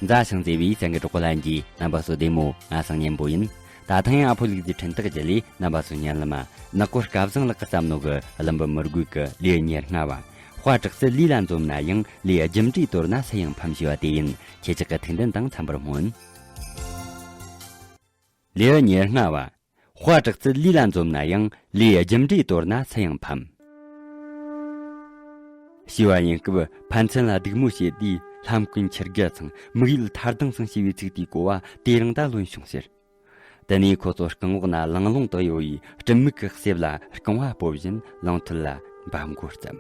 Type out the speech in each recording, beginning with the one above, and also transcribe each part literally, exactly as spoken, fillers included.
མཛའ་ཞིང་བརྩེ་བའི་སེང་གེ་གྲོགས་པོ་ལྷན་རྒྱས། རྣམ་པ་ཚོ་བདེ་མོ། ང་སང་ཉན་པོ་ཡིན། ད་ཐེངས་ཨ་ཕོ་ལུག་རྫི་འཕྲིན་སྟེགས་བརྒྱུད་ལས་རྣམ་པ་ཚོ་ཉན་ལ་མ། ནག་པོ་སྐལ་བཟང་ལགས་ཀྱི་བསམ་མནོ་གི་ཀླུ་འབུམ་མི་རྒོད་ཀྱི་ལེའུ་ཉེར་ལྔ་བ། དཔའ་དྲག་རྩལ་ལུས་ལ་འཛོམས་ན་ཡང་། ལུས་རྒྱུ་འབྲས་དོར་ན་སུ་ཡང་ཕམ་ཞེས་པ་དེ་ཡིན། ཁྱེད་ཅག་གི་ཐུགས་འདུན་དང་འཚམ་པར་སྨོན། ལེའུ་ཉེར་ལྔ་བ། དཔའ་དྲག་རྩལ་ལུས་ལ་འཛོམས་ན་ཡང་། ལུས་རྒྱུ་འབྲས་དོར་ན་སུ་ཡང་ཕམ། བྱིས་པ་ཡིན་སྐབས་ཕན་ཚུན་ལ་སྡིགས་དམོད་བྱེད་དུས། ལྷམ་གོན་ཁྱི་རྒྱ་ཚང་། མིག་ཡུལ་ཐར་ལྡང་ཚང་ཞེས་པའི་ཚིག་དེའི་གོ་བ་དེ་རིང་ད་ལོན་བྱུང་ཟེར། དེ་ནས་ཁོ་ཚོ་རྐང་འོག་ན་ལང་ལོང་དུ་གཡོ་བའི་སྤྲིན་མིག་གི་གསེབ་ལ་རྐང་བ་སྤོ་བཞིན་ལང་ཐུལ་ལ་འབབ་མགོ་བརྩམས།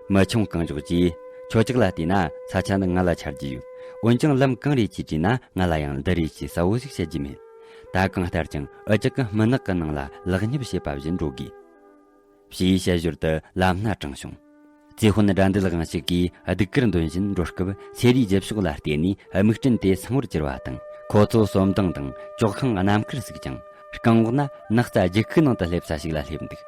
མི་ཆུང་རྐང་མགྱོགས་ཀྱིས། ཁྱོད་ཅག་ལ་བལྟས་ན་ས་ཆ་ནི་ང་ལ་ཆ་རྒྱུ་ཡོད། འོན་ཀྱང་ལམ་གང་རེད་ཅེས་དྲིས་ན། ང་ལ་ཡང་འདི་རེད་ཅེས་གསལ་བོ་ཞིག་བཤད་རྒྱུ་མེད། ད་གང་ལྟར་ཀྱང་འུ་ཅག་གི་སྨུག་ནག་གི་ནང་ལ་ལག་སྙིབ་བྱེད་པ་བཞིན་འགྲོ་དགོས། ཞེས་བཤད་ཞོར་དུ་ལམ་སྣ་དྲངས་བྱུང་། རྩེ་དཔོན་དགྲ་འདུལ་དབང་ཕྱུག་གིས་གདུགས་དཀར་འདོན་བཞིན་འགྲོ་སྐབས། ཚེ་རིའི་རྗེས་ཕྱོགས་ལ་བལྟས་ནས་སྨུག་སྤྲིན་དེ་སེང་བོར་གྱུར་བ་དང་། ཁོ་ཚོ་སོམ་སྡང་དང་ཅོག་ཤིང་རྣམ་དཀར་ཟུག་ཅིང་། རྐང་འོག་ན་ནགས་རྩྭ་རྒྱུག་ཁུག་ནང་དུ་སླེབས་ས་ཞིག་ལ་སླེབས་འདུག་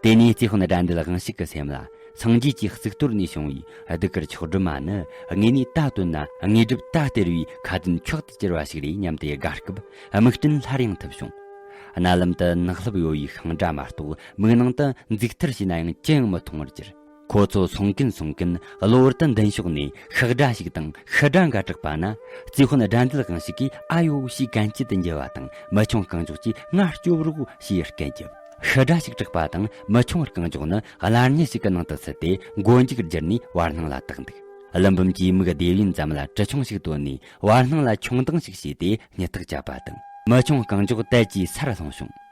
དེ་ནས་རྩེ་དཔོན་དགྲ་འདུལ་དབང་ཕྱུག་གི་སེམས་ལ། སངས་རྒྱས་ཀྱི་གཙུག་ཏོར་ནས་བྱུང་བའི་གདུགས་དཀར་མཆོག་སྒྲོལ་མ་ནི། དངོས་ནས་ད་བཏོན་ན་དངོས་གྲུབ་ད་སྟེར་བའི་ཁ་དན་མཆོག་ཏུ་གྱུར་བ་ཞིག་རེད་སྙམ་སྟེ་དགའ་སྐབས། སྨུག་སྤྲིན་སླར་ཡང་འཐིབས་བྱུང་། རྣ་ལམ་དུ་ནག་ལྷུབ་གཡོ་བའི་ཤིང་སྒྲ་མ་གཏོགས། མིག་ནང་དུ་མཇུག་མཐར་བྱས་ན་ཡང་ཅི་ཡང་མི་མཐོང་བར་གྱུར། ཁོ་ཚོ་སོང་གིན་སོང་གིན། གློ་བུར་དུ་མདུན་ཕྱོགས་ནས་ཤག་སྒྲ་ཞིག་དང་ཤི་སྒྲ་འགའ་གྲགས་པ་ན། རྩེ་དཔོན་དགྲ་འདུལ་དབང་ཕྱུག་གིས་ཨ་ཡོ་ཞེས་གན་རྐྱལ་དུ་འཇུ་བ་དང་། མི་ཆུང་རྐང་མགྱོགས་ཀྱིས་ང་སྐྱོབ་རོགས་ཞེས་སྐད་བརྒྱབ། ཤི་སྒྲ་ཞིག་གྲགས་པ་དང་། མི་ཆུང་རྐང་མགྱོགས་ནི་བླ་སྙིང་ཞིག་གི་ནང་དུ་ཚུད་དེ་མགོ་མཇུག་བསྒྱུར་ནས་བར་སྣང་ལ་བལྟས་འདུག་ཀླུ་འབུམ་གྱིས་མིག་བདེ་བའི་མཚམས་ལ་གྲི་ཆུང་ཞིག་བཏོན་ནས་བར་སྣང་ལ་མཆོང་ལྡིང་ཞིག་བྱས་ཏེ་སྙི་ཐག་བཅད་པ་དང་། མི་ཆུང་རྐང་མགྱོགས་དལ་གྱིས་སར་ལྷུང་བྱུང་།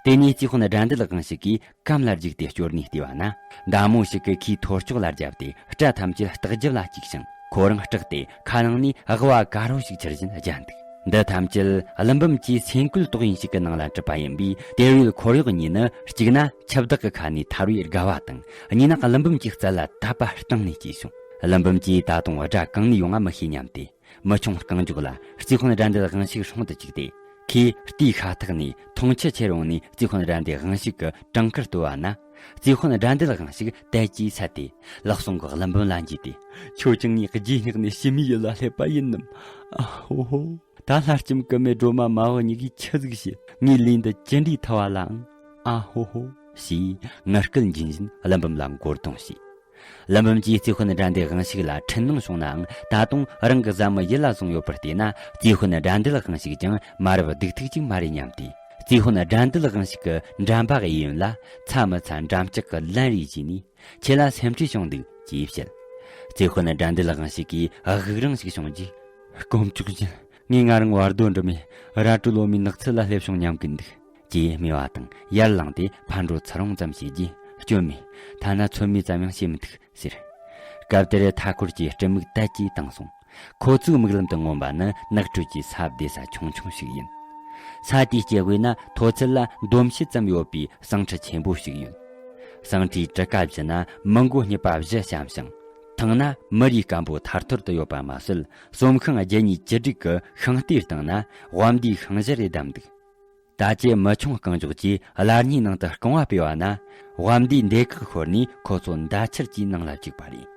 དེ་ནས་རྩེ་དཔོན་དགྲ་འདུལ་དབང་ཕྱུག་གིས་གམ་ལ་རྒྱུགས་ཏེ་སྐྱོར་ནས་བལྟས་པ་ན། མདའ་མོ་ཞིག་གིས་ཁོའི་ཐོར་ཅོག་ལ་བརྒྱབ་སྟེ་སྐྲ་ཐམས་ཅད་སྟག་རྒྱབ་ལ་བཀྱིགས་ཤིང་། ཁོ་རང་སྐྲག་སྟེ་ཁ་ནང་ནས་ཨ་ཝ་དཀར་པོ་ཞིག་འཁྱེར་བཞིན་རྒྱག་འདུག་འདི་ཐམས་ཅད་ཀླུ་འབུམ་གྱིས་སེམས་ཁུལ་དོགས་ཡིན་ཞིག་གི་ནང་ལ་གྲུབ་པ་ཡིན་པས། དེ་བས་འཁོར་གཡོག་གཉིས་ནི་གཅིག་ན་འཆི་བདག་གི་ཁ་ནས་ཐར་བའི་དགའ་བ་དང་། གཉིས་ན་ཀླུ་འབུམ་གྱི་རྩལ་ལ་དད་པ་གཏིང་ནས་སྐྱེས་བྱུང་། ཀླུ་འབུམ་གྱིས་ད་དུང་དགྲ་གང་ནས་ཡོང་ང་མི་ཤེས་སྙམ་སྟེ། མི་ཆུང་རྐང་མགྱོགས་ལ་རྩེ་དཔོན་དགྲ་འདུལ་དབང་ཕྱུག་སྲུང་དུ་བཅུག་སྟེ། ཁོས་རྟའི་ཤ་ཐག་ནས་མཐོང་ཆུ་ཁྱེར་འོང་ནས་རྩེ་དཔོན་དགྲ་འདུལ་དབང་ཕྱུག་གི་བྲང་ཁར་བརྟོལ་བ་ན། རྩེ་དཔོན་དགྲ་འདུལ་དབང་ཕྱུག་དལ་གྱིས་བསད་དེ་ལག་ཟུང་གིས་ཀླུ་འབུམ་ལ་འཇུས་ཏེ། ཁྱོད་ཀྱང་ངའི་རྗེས་བསྙེགས་ནས་ཕྱི་མའི་ཡུལ་ལ་སླེབས་པ་ཡིན་ནམ། ཨ་ཧོ་ཧོ། ད་ལྷ་ལྕམ་སྐུ་སྨད་སྒྲོལ་མ་མ་བུ་གཉིས་ཀྱིས་ཆི་ཟིག་བྱེད། ངའི་ལུས་འདི་ཅི་འདྲའི་ཐུ་བ་ལའང་། ཨ་ཧོ་ཧོ། ཞེས་ངུ་སྐད་འབྱིན་བཞིན་ཀླུ་འབུམ་ལ་མགོ་རྡུང་བྱས། ཀླུ་འབུམ་གྱིས་རྩེ་དཔོན་དགྲ་འདུལ་དབང་ཕྱུག་ལ་འཕྲུལ་སྣང་བྱུང་ནའང་། ད་དུང་རང་གི་བཟའ་མི་ཡིད་ལ་བཟུང་ཡོད་པར་བལྟས་ན། རྩེ་དཔོན་དགྲ་འདུལ་དབང་ཕྱུག་ཀྱང་མ་རབས་སྡིག་ཐུག་ཅིག་མ་རེད་སྙམ་སྟེ། རྩེ་དཔོན་དགྲ་འདུལ་དབང་ཕྱུག་གི་འགྲམ་པ་གཡས་གཡོན་ལ་ཚ་མི་ཚ་འགྲམ་ལྕག་གི་ལན་རེ་བྱས་ནས། ཁྱེད་ལ་སེམས་ཁྲལ་བྱུང་འདུག་ཅེས་བཤད། རྩེ་དཔོན་དགྲ་འདུལ་དབང་ཕྱུག་གིས་དབུགས་རིང་ཞིག་བྱུང་རྗེས། དཀོན་མཆོག་གཞན། ངས་ང་རང་བར་དོ་འགྲིམ་མེད་ར་སྤྲོད་ལོ་མའི་ནགས་ཚལ་ལ་སླེབས་བྱུང་སྙམ་གྱིན་འདུག་ཅེས་སྨྲས་པ་དང་ཡར་ལངས་ཏེ་ཕར་འགྲོ་ཚུར་འོང་ཙམ་བྱས་རྗེས། སྐྱོན་མེད། ཐ་ན་ཚོད་མེད་ཙམ་ཡང་བྱེད་མི་ཐུབ་ཟེར། སྐབས་དེར་མཐའ་འཁོར་གྱི་སྤྲིན་མིག་དལ་གྱིས་བཏང་སོང་། ཁོ་ཚོའི་མིག་ལམ་དུ་མངོན་པ་ནི་ནགས་ཁྲོད་ཀྱི་ས་བདེ་ས་ཆུང་ཆུང་ཞིག་ཡིན། ས་དེའི་སྐྱེ་དགོས་ན་མཐོ་ཚད་ལ་འདོམ་བྱེད་ཙམ་ཡོད་པའི་ཟངས་ཁྲི་ཆེན་པོ་ཞིག་ཡོད། ཟངས་ཁྲིའི་གྲུ་ཁ་བཞི་ན་མི་མགོ་སྙེད་པ་བཞི་བཤམས་ཤིང་། ཐང་ན་མི་རིའི་སྐམ་པོ་ཐར་ཐོར་དུ་ཡོད་པ་མ་ཟད། གསོམ་ཤིང་བརྒྱད་གཉིས་བཅུ་དྲུག་གི་ཤིང་རྟའི་སྟེང་ན་དབའ་མདའི་ཤིང་བཞི་རེ་བསྡམས་འདུག་ད་ཅི་མི་ཆུང་རྐང་མགྱོགས་ཀྱིས་བླ་སྙིང་ནང་དུ་རྐང་བ་སྤོས་པ་ན། དབའ་མདའི་མདེ་ཁག་ཤོར་ནས་ཁོ་ཚོ་མདའ་ཆུར་གྱིས་ནང་ལ་བཅུག་པ་རེད།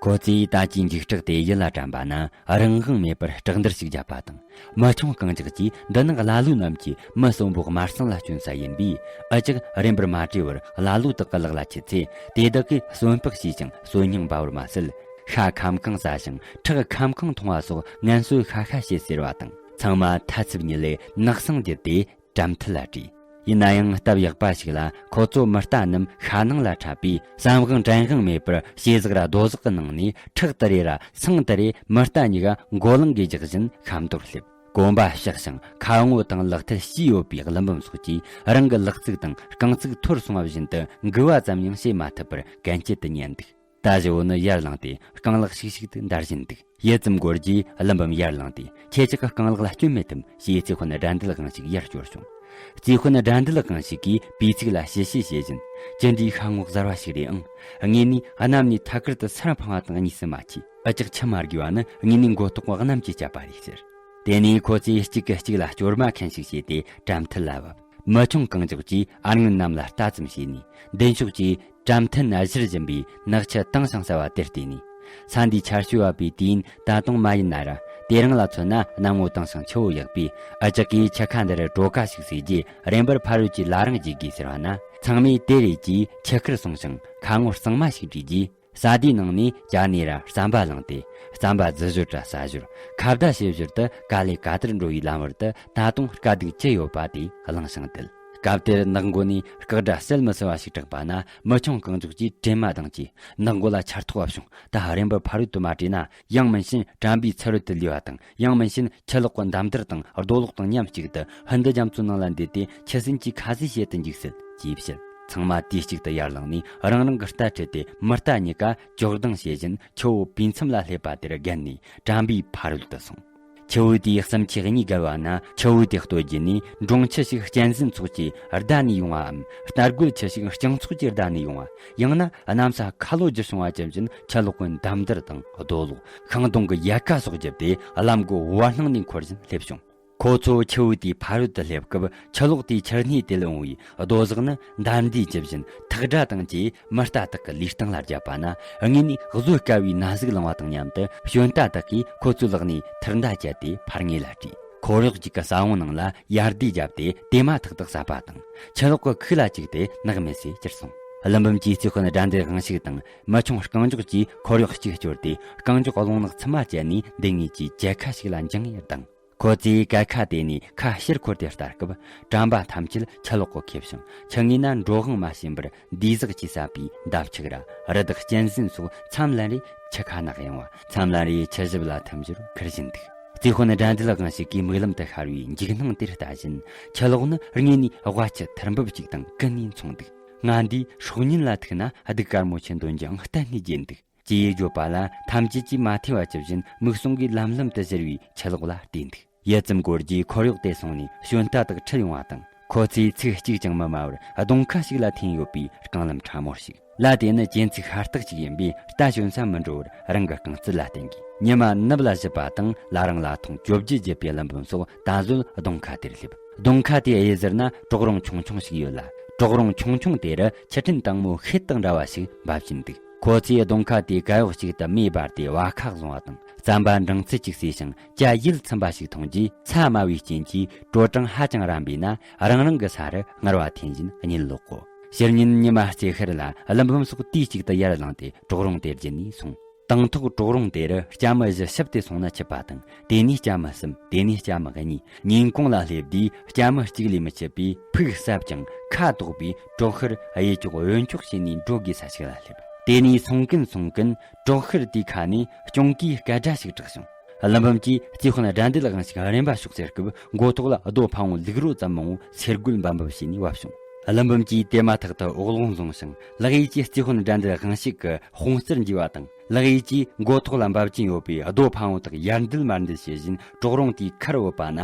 ཁོ་ཚོས་ད་ཅི་འཇིགས་སྐྲག་དེ་ཡིད་ལ་དྲན་པ་ན། རང་དབང་མེད་པར་སྐྲག་འདར་ཞིག་བརྒྱབ་པ་དང་། མི་ཆུང་རྐང་མགྱོགས་ཀྱིས་འདི་ནི་ཀླ་ཀློ་རྣམས་ཀྱི་མི་གསོན་པོ་དམར་གསང་ལ་བསྐྱོན་ས་ཡིན་པས། འུ་ཅག་རིམ་པར་མ་བྲོས་པར་ཀླ་ཀློ་དག་གི་ལག་ལ་ཁྱེར་ཚེ། དེ་དག་གིས་གསོན་སྤགས་བྱས་ཤིང་གསོན་སྙིང་འབར་བར་མ་ཟད། ཤ་ཁམ་གང་ཟ་ཞིང་ཁྲག་ཁམ་གང་འཐུང་བ་སོགས་ངན་གསོས་ཤ་ཤ་བྱེད་ཟེར་བ་དང་། ཚང་མ་ཐ་ཚིབ་ཉིད་ལས་ནགས་སྲང་བརྒྱུད་དེ་བྲམ་ཐལ་ལ་བྲོས། ཡིན་ན་ཡང་སྟབས་ཡག་པ་ཞིག་ལ་ཁོ་ཚོ་མི་རྟ་རྣམས་ཤ་ནང་ལ་འཁྲབ་པས། བསམ་དབང་དྲན་དབང་མེད་པར་ཞེ་ཟག་ར་རྡོ་ཟག་གི་ནང་ནས་ཁྲག་དུ་རེ་ར་སྲང་དུ་རེ་མི་རྟ་གཉིས་ཀ་མགོ་ལང་གིས་རྒྱག་བཞིན་ཤ་མདོར་སླེབས། གོམ་པ་བཤགས་ཤིང་ཁ་ངོ་དང་ལག་མཐིལ་ཕྱིས་ཡོད་པའི་ཀླུ་འབུམ་སོགས་ཀྱིས་རང་གི་ལག་ཚིགས་དང་རྐང་ཚིགས་འཐོར་སོང་བ་བཞིན་དུ་འགུལ་བ་ཙམ་ཡང་བྱེད་མ་ཐུབ་པར་གན་རྐྱལ་དུ་ཉལ་འདུག་ད་བཞི་བོ་ནི་ཡར་ལངས་ཏེ་རྐང་ལག་ཤིག་ཤིག་ཏུ་འདར་བཞིན་འདུག་ཡུད་ཙམ་འགོར་རྗེས་ཀླུ་འབུམ་ཡར་ལངས་ཏེ། ཁྱེད་ཅག་གི་རྐང་ལག་ལ་སྐྱོན་མེད་དམ་ཞེས་རྩེ་དཔོན་དགྲ་འདུལ་དབང་ཕྱུག་ཡར་སྐྱོར་བྱུང་། རྩེ་དཔོན་དགྲ་འདུལ་དབང་ཕྱུག་གིས་པུས་ཚིགས་ལ་ཞི་ཞི་བྱེད་བཞིན། ཅི་འདྲའི་ཤ་ངོ་གཟར་བ་ཞིག་རེད་ཨང་། དངོས་ནས་གནམ་ནས་ཐད་ཀར་དུ་སར་འཕང་བ་དང་གཉིས་སུ་མ་མཆིས། འུ་ཅག་འཆི་མ་དགོས་པ་ནི་དངོས་ནས་མགོ་ཐོག་གནམ་གྱིས་བསྐྱབས་པ་རེད་ཟེར། དེ་ནས་ཁོ་ཚོས་གཅིག་གིས་གཅིག་ལ་སྐྱོར་མ་མཁན་ཞིག་བྱས་ཏེ་བྲམ་ཐལ་ལ་བབས། མི་ཆུང་རྐང་མགྱོགས་ཀྱིས་ཨ་སྔོན་གནམ་ལ་ལྟ་ཙམ་བྱས་ནས། མདུན་ཕྱོགས་ཀྱི་བྲམ་ཐལ་ན་བཞུར་བཞིན་པའི་ནགས་ཁྱི་དྭངས་ཤིང་གསལ་བ་དེར་བལྟས་ནས། ས་འདིའི་ཆར་ཞོད་བབས་པའི་དུས་ཡུན་ད་དུང་མ་ཡིན་ན་ར། དེ་རིང་ལ་མཚོན་ན་གནམ་ངོ་དྭངས་ཤིང་ཆུ་བོ་ཡག་པས། ཨ་ཅག་གིས་ཆུ་ཁ་འདིར་གྲོ་ཁ་ཞིག་ཟོས་རྗེས་རེམ་པར་ཕ་རོལ་གྱི་ལ་རིང་བརྗེ་དགོས་ཟེར་བ་ན། ཚང་མས་དེ་རེད་ཅེས་ཆུ་ཁར་སོང་ཞིང་ཁ་ངོ་གཙང་མ་ཞིག་བཀྲུས་རྗེས། ས་དེའི་ནང་ནས་ཇ་ནས་ར་རྩམ་པ་བླངས་ཏེ། རྩམ་པ་རྫི་ཞོར་ར་ཟ་ཞོར་ཁ་བརྡ་བྱེད་ཞོར་དུ་ག་ལེ་ག་ལྟར་འགྲོ་བའི་ལམ་བར་དུ་ད་དུང་དཀའ་སྡུག་ཅི་ཡོད་པ་དེ་གླེང་ཞིང་དུལ། སྐབས་དེར་ནག་མགོ་ནས་སྐག་སྒྲ་གསལ་མི་གསལ་བ་ཞིག་གྲགས་པ་ན། མི་ཆུང་རྐང་མགྱོགས་ཀྱིས་གྲོས་མ་བཏང་རྗེས། ནག་མགོ་ལ་ཆར་ཐོགས་བྱུང་། ད་རེམ་པར་ཕ་རོལ་དུ་མ་བྲོས་ན། ཡང་མིན་ཕྱིན་དྲན་པའི་ཚུ་རོལ་དུ་ལུས་པ་དང་། ཡང་མིན་ཕྱིན་ཆུ་ལོག་གི་འདམ་དར་དང་རྡོ་ལོག་དང་མཉམ་གཅིག་ཏུ་ཧིན་རྡུ་རྒྱ་མཚོའི་ནང་ལ་འདུས་ཏེ་ཆུ་སྲིན་གྱིས་ཁ་ཟས་བྱེད་དུ་འཇུག་སྲིད་ཅེས་བཤད། ཚང་མ་དུས་གཅིག་ཏུ་ཡར་ལངས་ནས་རང་རང་གི་རྟ་ཁྲིད་དེ་མི་རྟ་གཉིས་ཀ་ཇོག་ལྡིང་བྱེད་བཞིན་ཆུ་བོ་པུས་མཚམས་ལ་སླེབས་པ་དེར་བརྒལ་ནས་དྲན་པའི་ཕ་རོལ་དུ་སོང་། ཆུ་བོ་དེའི་གསུམ་ཆུ་གཉིས་བརྒལ་བ་ན། ཆུ་བོ་དེ་སྟོད་རྒྱུད་ནས་འབྲོང་ཆུ་ཞིག་གཅན་གཟན་ཚོགས་ཀྱིས་བརྡབས་ནས་ཡོང་བའམ། རྟ་རྒོད་ཆུ་ཞིག་སྤྱང་ཚོགས་ཀྱིས་བརྡབས་ནས་ཡོང་བ། ཡང་ན་གནམ་ས་ཁ་ལོ་བསྒྱུར་བྱུང་བ་ཇི་བཞིན་ཆུ་ལོག་གི་འདམ་དར་དང་རྡོ་ལོག་ཤིང་སྡོང་གི་ཡལ་ག་སོགས་བརྒྱབ་སྟེ་ལམ་སྒོ་བར་སྣང་ནས་འཁོར་བཞིན་སླེབས་བྱུང་། ཁོ་ཚོ་ཆུ་བོ་དེའི་ཕ་རོལ་དུ་སླེབས་སྐབས། ཆུ་ལོག་དེའི་ཆུ་སྣེ་དེ་ལ་འོང་བའི་རྡོ་ཟེགས་ནི་འདམ་འདིས་ཇི་བཞིན་ཐག་སྒྲ་དང་བཅས་མི་རྟ་དག་གི་ལུས་སྟེང་ལ་བརྒྱབ་པ་ན། དངོས་ནས་བཟོད་དཀའ་བའི་ན་ཟུག་ལངས་པ་དང་མཉམ་དུ་ཞོན་རྟ་དག་གིས་ཁོ་ཚོའི་ལག་ནས་ཐུར་མདའ་བཅད་དེ་ཕར་ངོས་ལ་བྲིས། ཁོར་ཡུག་ཅིག་གི་ས་བོན་ནང་ལ་ཡར་ལྡེ་བརྒྱབ་སྟེ་དེ་མ་ཐག་ཏུ་ཟ་བ་དང་། ཆུ་ལོག་གི་ཁུག་ལ་བཅུག་སྟེ་ནག་མེད་སེ་གྱུར་སོང་། ཀླུ་འབུམ་གྱིས་རྩེ་དཔོན་དགྲ་འདུལ་དབང་ཕྱུག་དང་། མི་ཆུང་རྐང་མགྱོགས་ཀྱིས་ཁོར་ཡུག་གཅིག་བསྐྱོར་ཏེ། རྐང་མགྱོགས་རླུང་ནག་ཚུབ་མ་བཅད་ནས་འདི་ངེད་ཀྱི་གྱལ་ཁ་ཞིག་ལ་འགྱིང་ངེར་ལྡང་། ཁོ་ཚོས་གྱལ་ཁ་དེ་ནས་ཁ་ཕྱིར་འཁོར་ཏེ་ལྟ་སྐབས། གྲམ་པ་ཐམས་ཅད་ཆུ་ལོག་གིས་ཁེབས་ཤིང་། ཆུ་ངོས་ན་འགྲོ་དབང་མ་བྱིན་པར་འདུས་ཟེགས་ཀྱིས་བསད་པའི་འདབ་ཆགས་ར་རི་དྭགས་གཅན་གཟན་སོགས་མཚམས་ལན་རེ་ཆུ་ཁ་ནས་གཡེང་བ། མཚམས་ལན་རེ་ཆུ་ཞབས་ལ་ཐིམ་ཞོར་ཁུར་བཞིན་འདུག། རྩེ་དཔོན་དགྲ་འདུལ་དབང་ཕྱུག་གིས་མིག་ལམ་དུ་ཤར་བའི་འཇིགས་སྣང་དེར་ལྟ་བཞིན། ཆུ་ལོག་ནི་དངོས་ནས་དབའ་ཆུ་ཐུར་འབབ་ཅིག་དང་ཀུན་ནས་མཚུངས་འདུག། ང་འདིའི་སྲོག་ཉེན་ལ་ཐུག་ན། སྡུག་དཀར་མོ་ཆུ་འདོན་རྒྱུའང་གཏན་ནས་བརྗེད་འདུག། ཅེས་བརྗོད་པ་ལ། ཐམས་ཅད་ཀྱིས་མ་ཐོས་པ་ཇི་བཞིན་མིག་ཟུང་གིས་ལམ་ལམ་དུ་བཞུར་བའི་ཆུ་ལོག་ལ་བལྟས་འདུག། ཡུད་ཙམ་འགོར་རྗེས་ཁོར་ཡུག་དེ་སོང་ནས་ཞོན་རྟ་དག་ཁྲིད་ཡོང་བ་དང་། ཁོ་ཚོས་ཚིག་གཅིག་ཀྱང་མི་སྨྲ་བར་གདོང་ཁ་ཞིག་ལ་འཐེན་ཡོད་པའི་རྐང་ལམ་ཕྲ་མོར་ཞུགས། ལ་དེ་ནི་གྱེན་ཚིགས་ཤ་སྟག་ཅིག་ཡིན་པས། རྟ་ཞོན་ས་མི་འགྲོ་བར་རང་གི་རྐང་རྩལ་ལ་བརྟེན་དགོས། ཉི་མ་ནུབ་ལ་བཞུད་པ་དང་། ལ་རང་ལ་ཐོང་བཅོ་བརྒྱད་བརྒྱུད་པའི་ཀླུ་འབུམ་སོགས་ད་གཟོད་གདོང་ཁ་དེར་སླེབས། གདོང་ཁ་དེའི་གཡས་ཟུར་ན་གྲོག་རོང་ཆུང་ཆུང་ཞིག་ཡོད་ལ། གྲོག་རོང་ཆུང་ཆུང་དེར་ཆུ་ཕྲན་དྭངས་མོ་ཤེལ་དང་འདྲ་བ་ཞིག་འབབ་ཀྱིན་འདུག། ཁོ་ཚོས་གདོང་ཁ་དེའི་གད་འོག་ཅིག་ཏུ་མེ་སྦར་ཏེ་བ་ཁ་བཟུང་བ་དང་། རྩམ་པ་འབྲིང་ཚད་ཅིག་ཟོས་ཤིང་ཇ་ཡིད་ཚིམ་པ་ཞིག་འཐུང་རྗེས། ཚ་དམའ་བའི་རྐྱེན་གྱིས་དྲོ་གྲང་ཧ་ཅང་རན་པས་ན། རང་རང་གི་ས་རུ་ངལ་བ་འཐེན་བཞིན་གཉིད་ལོག་གོ། ཕྱི་ཉིན་ཉི་མ་རྩེ་ཤར་ལ་ཀླུ་འབུམ་སོགས་དུས་གཅིག་ཏུ་ཡར་ལངས་ཏེ་གྲོག་རོང་དེར་བརྒྱུད་ནས་སོང་། དང་ཐོག་གྲོག་རོང་དེར་ལྕགས་མི་བཞི་ཞིབ་ཏུ་སོང་ན་འཆི་བ་དང་། དེ་ནས་ལྕགས་མི་གསུམ། དེ་ནས་ལྕགས་མི་གཉིས། ཉིན་གུང་ལ་སླེབས་དུས་ལྕགས་མི་གཅིག་ལས་མི་འཆི་བས། ཕུགས་ཟབ་ཅིང་ཁ་དོག་པའི་གྲོག་ཤར་གཡས་ཕྱོགས་གཡོན་ཕྱོགས་བྱས་ནས་འགྲོ་དགོས་ས་ཞིག་ལ་སླེབས། དེ་ནས་སོང་ཀུན་སོང་ཀུན་གྲོག་ཤར་དེའི་ཁ་ནས་སྐྱོང་གུའི་སྐད་སྒྲ་ཞིག་གྲགས་བྱུང་། ཀླུ་འབུམ་གྱིས་རྩེ་དཔོན་དགྲ་འདུལ་དབང་ཕྱུག་རེམ་པ་ཤོག་ཟེར་སྐབས། མགོ་ཐོག་ལ་རྡོ་ཕ་བོང་ལུག་རོ་ཙམ་མང་བོ་སེར་རྒོད་འབབ་འབབ་བྱས་ནས་བབས་བྱུང་། ཀླུ་འབུམ་གྱིས་དེ་མ་ཐག་ཏུ་འོག་ལོང་བཟུང་ཞིང་། ལག་གཡས་ཀྱིས་རྩེ་དཔོན་དགྲ་འདུལ་དབང་ཕྱུག་གི་དཔུང་རྩར་འཇུས་པ་དང་། ལག་གཡས་ཀྱིས་མགོ་ཐོག་ལ་འབབ་ཀྱིན་ཡོད་པའི་རྡོ་ཕ་བོང་དག་ཡར་འདུལ་མར་འདུལ་བྱེད་བཞིན་གྲོག་རོང་དེའི་ཁར་བུད་པ་ན།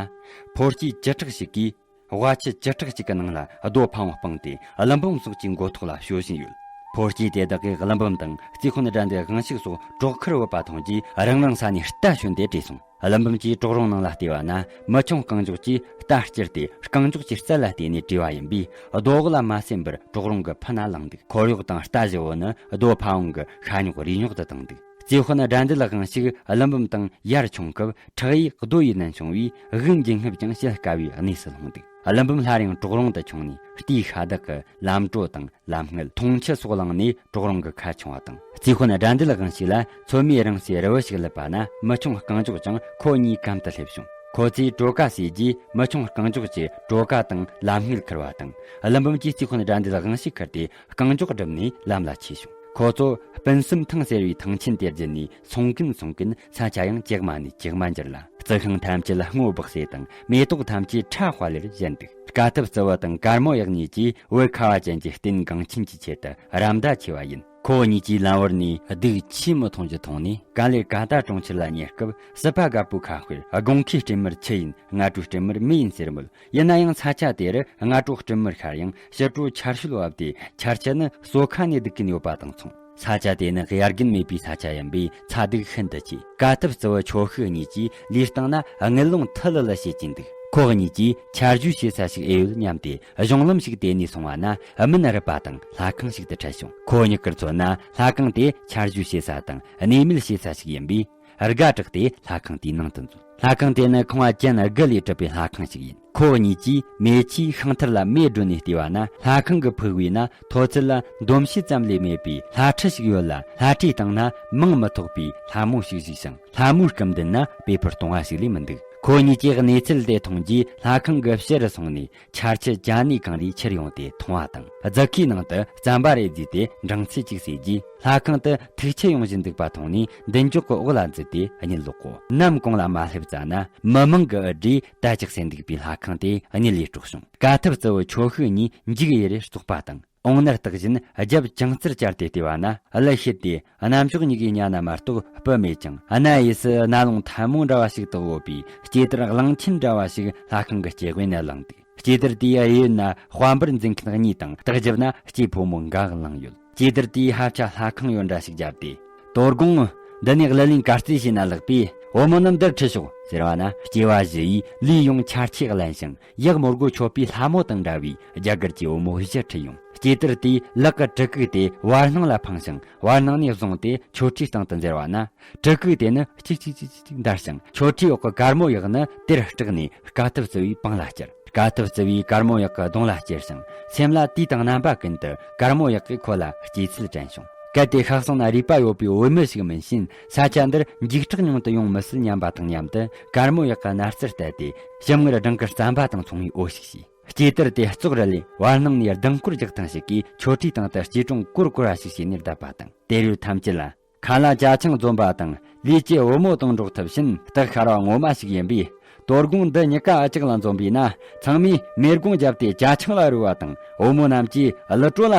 ཕོ་སྐྱེས་བཅུ་ཕྲག་ཞིག་གིས་དབའ་ཆུ་བཅུ་ཕྲག་ཅིག་གི་ནང་ལ་རྡོ་ཕ་བོང་སྤུངས་ཏེ། ཀླུ་འབུམ་སོགས་ཀྱི་མགོ་ཐོག་ལ་ཞོན་བཞིན་ཡོད། ཕོ་སྐྱེས་དེ་དག་གིས་ཀླུ་འབུམ་དང་རྩེ་དཔོན་དགྲ་འདུལ་དབང་ཕྱུག་སོགས་གྲོག་ཁར་བུད་པ་མཐོང་རྗེས། རང་རང་ས་ནས་རྟ་ཞོན་ཏེ་བྲོས་སོང་། ཀླུ་འབུམ་གྱིས་གྲོག་རོང་ནང་ལ་བལྟས་པ་ན། མི་ཆུང་རྐང་མགྱོགས་ཀྱིས་རྟ་བསྐྱུར་ཏེ། རྐང་མགྱོགས་ཀྱི་རྩལ་ལ་བརྟེན་ནས་བྲོས་པ་ཡིན་པས། རྡོ་འོག་ལ་མ་སེམས་པར་གྲོག་རོང་གི་ཕུ་ན་ལངས་འདུག། ཁོར་ཡུག་དང་རྟ་བཞི་བོ་ནི་རྡོ་ཕ་བོང་གི་ཤ་ཉོག་རུས་ཉོག་ཏུ་བཏང་འདུག། རྩེ་དཔོན་དགྲ་འདུལ་དབང་ཕྱུག་ཀླུ་འབུམ་དང་ཡར་མཆོང་སྐབས། ཁྲག་ཡིག་རྡོ་ཡི་ནད་བྱུང་བས། དབུགས་འབྱིན་རྔུབ་ཅིང་གཤེད་དཀའ་བའི་གནས་སུ་ལྷུང་འདུག། ཀླུ་འབུམ་སླར་ཡང་གྲོག་རོང་དུ་མཆོང་ནས། རྟའི་ཤ་དག་གི་ལམ་གྲོ་དང་། ལམ་སྔལ། འཐུང་ཆུ་སོགས་བླངས་ནས་གྲོག་རོང་གི་ཁ་མཆོང་བ་དང་། རྩེ་དཔོན་དགྲ་འདུལ་དབང་ཕྱུག་ལ་ཚོད་མའི་རིང་སའི་རི་བོ་ཞིག་སླེབས་པ་ན། མི་ཆུང་རྐང་མགྱོགས་ཀྱང་ཁོ་གཉིས་གམ་དུ་སླེབས་བྱུང་། ཁོ་ཚོས་གྲོ་ཁ་ཟོས་རྗེས། མི་ཆུང་རྐང་མགྱོགས་ཀྱིས་གྲོ་ཁ་དང་ལམ་སྔལ་ཁུར་བ་དང་། ཀླུ་འབུམ་གྱིས་རྩེ་དཔོན་དགྲ་འདུལ་དབང་ཕྱུག་ཁུར་ཏེ། རྐང་མགྱོགས་བསྒྲུབས་ནས་ལམ་ལ་ཆས་བྱུང་། ཁོ་ཚོ་སྤུན་གསུམ་ཐང་ཟེར་བའི་ཐང་ཆེན་དེར་བརྒྱུད་ནས་སོང་ཀུན་སོང་ཀུན་ས་ཆ་ཡང་ཇེ་དམའ་ནས་ཇེ་དམའ་འགྱུར་ལ། རྩི་ཤིང་ཐམས་ཅད་སྔོ་སྦག་སེ་དང་། མེ་ཏོག་ཐམས་ཅད་ཁྲ་དཔའ་ལེར་བཞད་འདུག། དཀའ་ཐུབ་རྩི་བོ་དང་དཀར་མོ་གཡག་གཉིས་ཀྱིས་བོད་ཁ་བ་ཅན་གྱི་རྟེན་འགངས་ཆེན་གྱི་ཆེད་དུ་རམ་མདའ་མཆེད་པ་ཡིན། ཁོ་བོ་གཉིས་ཀྱིས་ལམ་བར་ནས་སྡུག་ཆེས་མི་མཐོང་རྒྱུ་མཐོང་ནས། ག་ལེར་ཀ་ཏ་གྲོང་ཁྱེར་ལ་ཉེ་སྐབས། སྲིད་པ་རྒད་པོའི་ཁ་དཔེར། དགོང་ཁའི་སྤྲིན་དམར་ཆུ་ཡིན། སྔ་དྲོའི་སྤྲིན་དམར་མེ་ཡིན་ཟེར་མོད། ཡིན་ན་ཡང་ས་ཆ་དེར་སྔ་དྲོ་སྤྲིན་དམར་ཤར་ཡང་ཕྱི་དྲོ་ཆར་ཞོད་བབས་ཏེ། ཆར་ཆུ་ནི་ཟོ་ཁ་ནས་ལྡུག་གིན་ཡོད་པ་དང་མཚུངས། ས་ཆ་དེ་ནི་དབྱར་དགུན་མེད་པའི་ས་ཆ་ཡིན་པས་ཚ་སྡུག་ཤིན་ཏུ་ཆེ། དཀའ་ཐུབ་རྩི་བོ་ཆོ་ཤི་གཉིས་ཀྱིས་ལུས་སྟེང་ན་དངུལ་ལོང་ཐི་ལི་ལི་བྱེད་ཀྱིན་འདུག། ཁོ་གཉིས་ཀྱིས་ཆར་ཞོད་བྱེད་ས་ཞིག་ཨེ་ཡོད་སྙམ་སྟེ། གཞུང་ལམ་ཞིག་དེད་ནས་སོང་བ་ན། སྨིན་རུབ་པ་དང་ལྷ་ཁང་ཞིག་ཏུ་འཕྲད་བྱུང་། ཁོ་གཉིས་ཀར་མཚོན་ན། ལྷ་ཁང་དེ་ཆར་ཞོད་བྱེད་ས་དང་གནས་མལ་བྱེད་ས་ཞིག་ཡིན་པས། སྒ་དྲགས་ཏེ་ལྷ་ཁང་དེའི་ནང་དུ་འཛུལ། ལྷ་ཁང་དེ་ནི་ཁང་བ་ཅན་དགུ་ལས་གྲུབ་པའི་ལྷ་ཁང་ཞིག་ཡིན། ཁོ་གཉིས་ཀྱིས་མེ་ཆའི་ཤིང་ཐུར་ལ་མེ་སྒྲོན་ནས་བལྟས་པ་ན། ལྷ་ཁང་གི་ཕུག་བའི་ན་མཐོ་ཚད་ལ་འདོམ་ཕྱེད་ཙམ་ལས་མེད་པའི་ལྷ་ཁྲི་ཞིག་ཡོད་ལ། ལྷ་ཁྲིའི་སྟེང་ན་མིང་མི་ཐོགས་པའི་ལྷ་མོ་ཞིག་བཞུགས་ཤིང་། ལྷ་མོའི་སྐུ་མདུན་ན་པད་ཕོར་སྟོང་བ་ཞིག་ལས་མི་འདུག་ཁོ་གཉིས་ཀྱིས་གནས་ཚུལ་དེ་མཐོང་རྗེས་ལྷ་ཁང་གི་ཕྱི་རུ་སོང་ནས། ཆར་ཆུ་གྱ་ནས་གང་རེ་ཁྱེར་ཡོང་སྟེ་འཐུང་བ་དང་། རྫི་ཁའི་ནང་དུ་རྩམ་པ་རེ་བརྫིས་ཏེ་འགྲངས་ཚད་ཅིག་ཟོས་རྗེས། ལྷ་ཁང་དུ་ཐིག་ཆུ་ཡོང་བཞིན་འདུག་པ་མཐོང་ནས། མདུན་ཅོག་གི་འོག་ལ་འཛུལ་ཏེ་གཉིད་ལོག་གོ། ནམ་གུང་ལ་མ་སླེབས་ཙ་ན། མི་མང་གི་འུར་སྒྲས་དལ་ཅིག་ཟེར་འདུག་པའི་ལྷ་ཁང་དེ་གཉིད་ལས་དཀྲོགས་བྱུང་། དཀའ་ཐུབ་གཙོ་བོ་ཁྱོ་ཤུག་གཉིས་འཇིགས་ཡེ་རེ་ཙོག་པ་དང་། འོང་ནར་བརྟག་བཞིན་རྒྱབ་ཅུང་ཙིར་བཅར་ཏེ་བལྟས་པ་ན། གླུ་ཤེད་དེ་གནམ་ཕྱོགས་གཉིས་ཀའི་ཉ་ན་མ་གཏོགས་སྤུ་མེད་ཅིང་། གནའ་ཡས་སུ་གནའ་ལུང་ཐལ་མོ་འདྲ་བ་ཞིག་བཏགས་ཡོད་པའི་སྐྱེ་དར་གླང་ཆེན་འདྲ་བ་ཞིག་ལྷ་ཁང་གི་སྐྱེ་དགོན་ན་ལངས་འདུག་སྐྱེ་དར་དེའི་གཡས་ན་དཔལ་འབར་འཛིན་མཁན་གཉིས་དང་། སྟག་རྒྱབ་ན་སྐྱེས་ཕོ་མོ་འགའ་ལངས་ཡོད། སྐྱེ་དར་དེའི་ཧབ་ཆ་ལྷ་ཁང་ཡོད་འདྲ་ཞིག་བརྒྱབ་སྟེ། དོ་དགོང་འདི་ནས་གླུ་ལེན་གར་རྩེད་བྱས་ན་ལེགས་པས། བུ་མོ་རྣམས་འདིར་ཁྲིད་ཤོག་ཟེར་བ་ན། སྐྱེ་བ་བཞི་ཡིས་ལུས་ཡོངས་ཆར་ཆས་བརླན་ཞིང་། ཡག་མོ་སྒོ་ཆོད་པའི་ལྷ་མོ་དང་འདྲ་བའི་རྒྱ་གར་གྱི་བུ་མོ་བཞི་ཁྲིད་ཡོང་། སྐྱེ་དར་དེས་ལག་གི་གྲི་གུག་དེ་བར་སྣང་ལ་འཕངས་ཤིང་། བར་སྣང་ནས་བཟུང་སྟེ་མཆོད་ཁྲིའི་སྟེང་དུ་འཛེར་བ་ན། གྲི་གུག་དེ་ནི་གཅིག་གཅིག་གཅིག་གཅིག་འདར་ཞིང་། མཆོད་ཁྲིའི་འོག་གི་དཀར་མོ་གཡག་ནི་དེར་སྐྲག་ནས་དཀའ་ཐུབ་གཙོ་བོའི་པང་ལ་བསྐྱུར། དཀའ་ཐུབ་གཙོ་བོའི་དཀར་མོ་གཡག་གི་གདོང་ལ་བསྐྱུར་ཞིང་། སེམས་ལ་དུས་དང་རྣམ་པ་ཀུན་ཏུ་དཀར་མོ་གཡག་གིས་ཁོ་ལ་སྐྱེ་ཚུལ་དྲན་བྱུང་། གལ་ཏེ་ཤག་སོང་ན་རུས་པ་ཡོད་པའི་བུད་མེད་ཞིག་མིན་ཕྱིན། ས་ཆ་འདིར་འཇིགས་སྐྲག་མྱོང་དུ་ཡོང་མི་སྲིད་སྙམ་པ་དང་མཉམ་དུ། དཀར་མོ་གཡག་གི་རྣ་རྩེར་གཏད་དེ། ཞིམ་མངར་སྦྲང་གི་རྩམ་པ་དང་མཚུངས་པའི་འོ་ཞིག་བྱས། སྐྱེ་དར་དེ་ཙོག་ར་ལས་བར་སྣང་ནས་ལྡིང་སྐོར་རྒྱག་ཐེངས་ཤིག་གིས་མཆོད་ཁྲིའི་སྟེང་དུ་སྐྱིལ་ཀྲུང་ཀོར་ཀོར་བ་ཞིག་བྱས་ནས་བསྡད་པ་དང་། དེ་རུ་ཐམས་ཅད་ལ། ཁ་ལ་ཇ་ཆང་འཛོམས་པ་དང་། ལུས་ཀྱི་བུ་མོ་དང་འགྲོགས་ཐུབ་ཕྱིན། སྟག་ཤར་བ་ངོ་མ་ཞིག་ཡིན་པས། དོ་དགོང་འདི་གཉིས་ཀ་ཨ་ཅག་ལ་འཛོམས་པས་ན། ཚང་མས་མེ་སྒོང་བརྒྱབ་སྟེ་ཇ་ཆང་ལ་རོལ་བ་དང་། བུ་མོ་རྣམས་ཀྱིས་གླུ་བྲོ་ལ་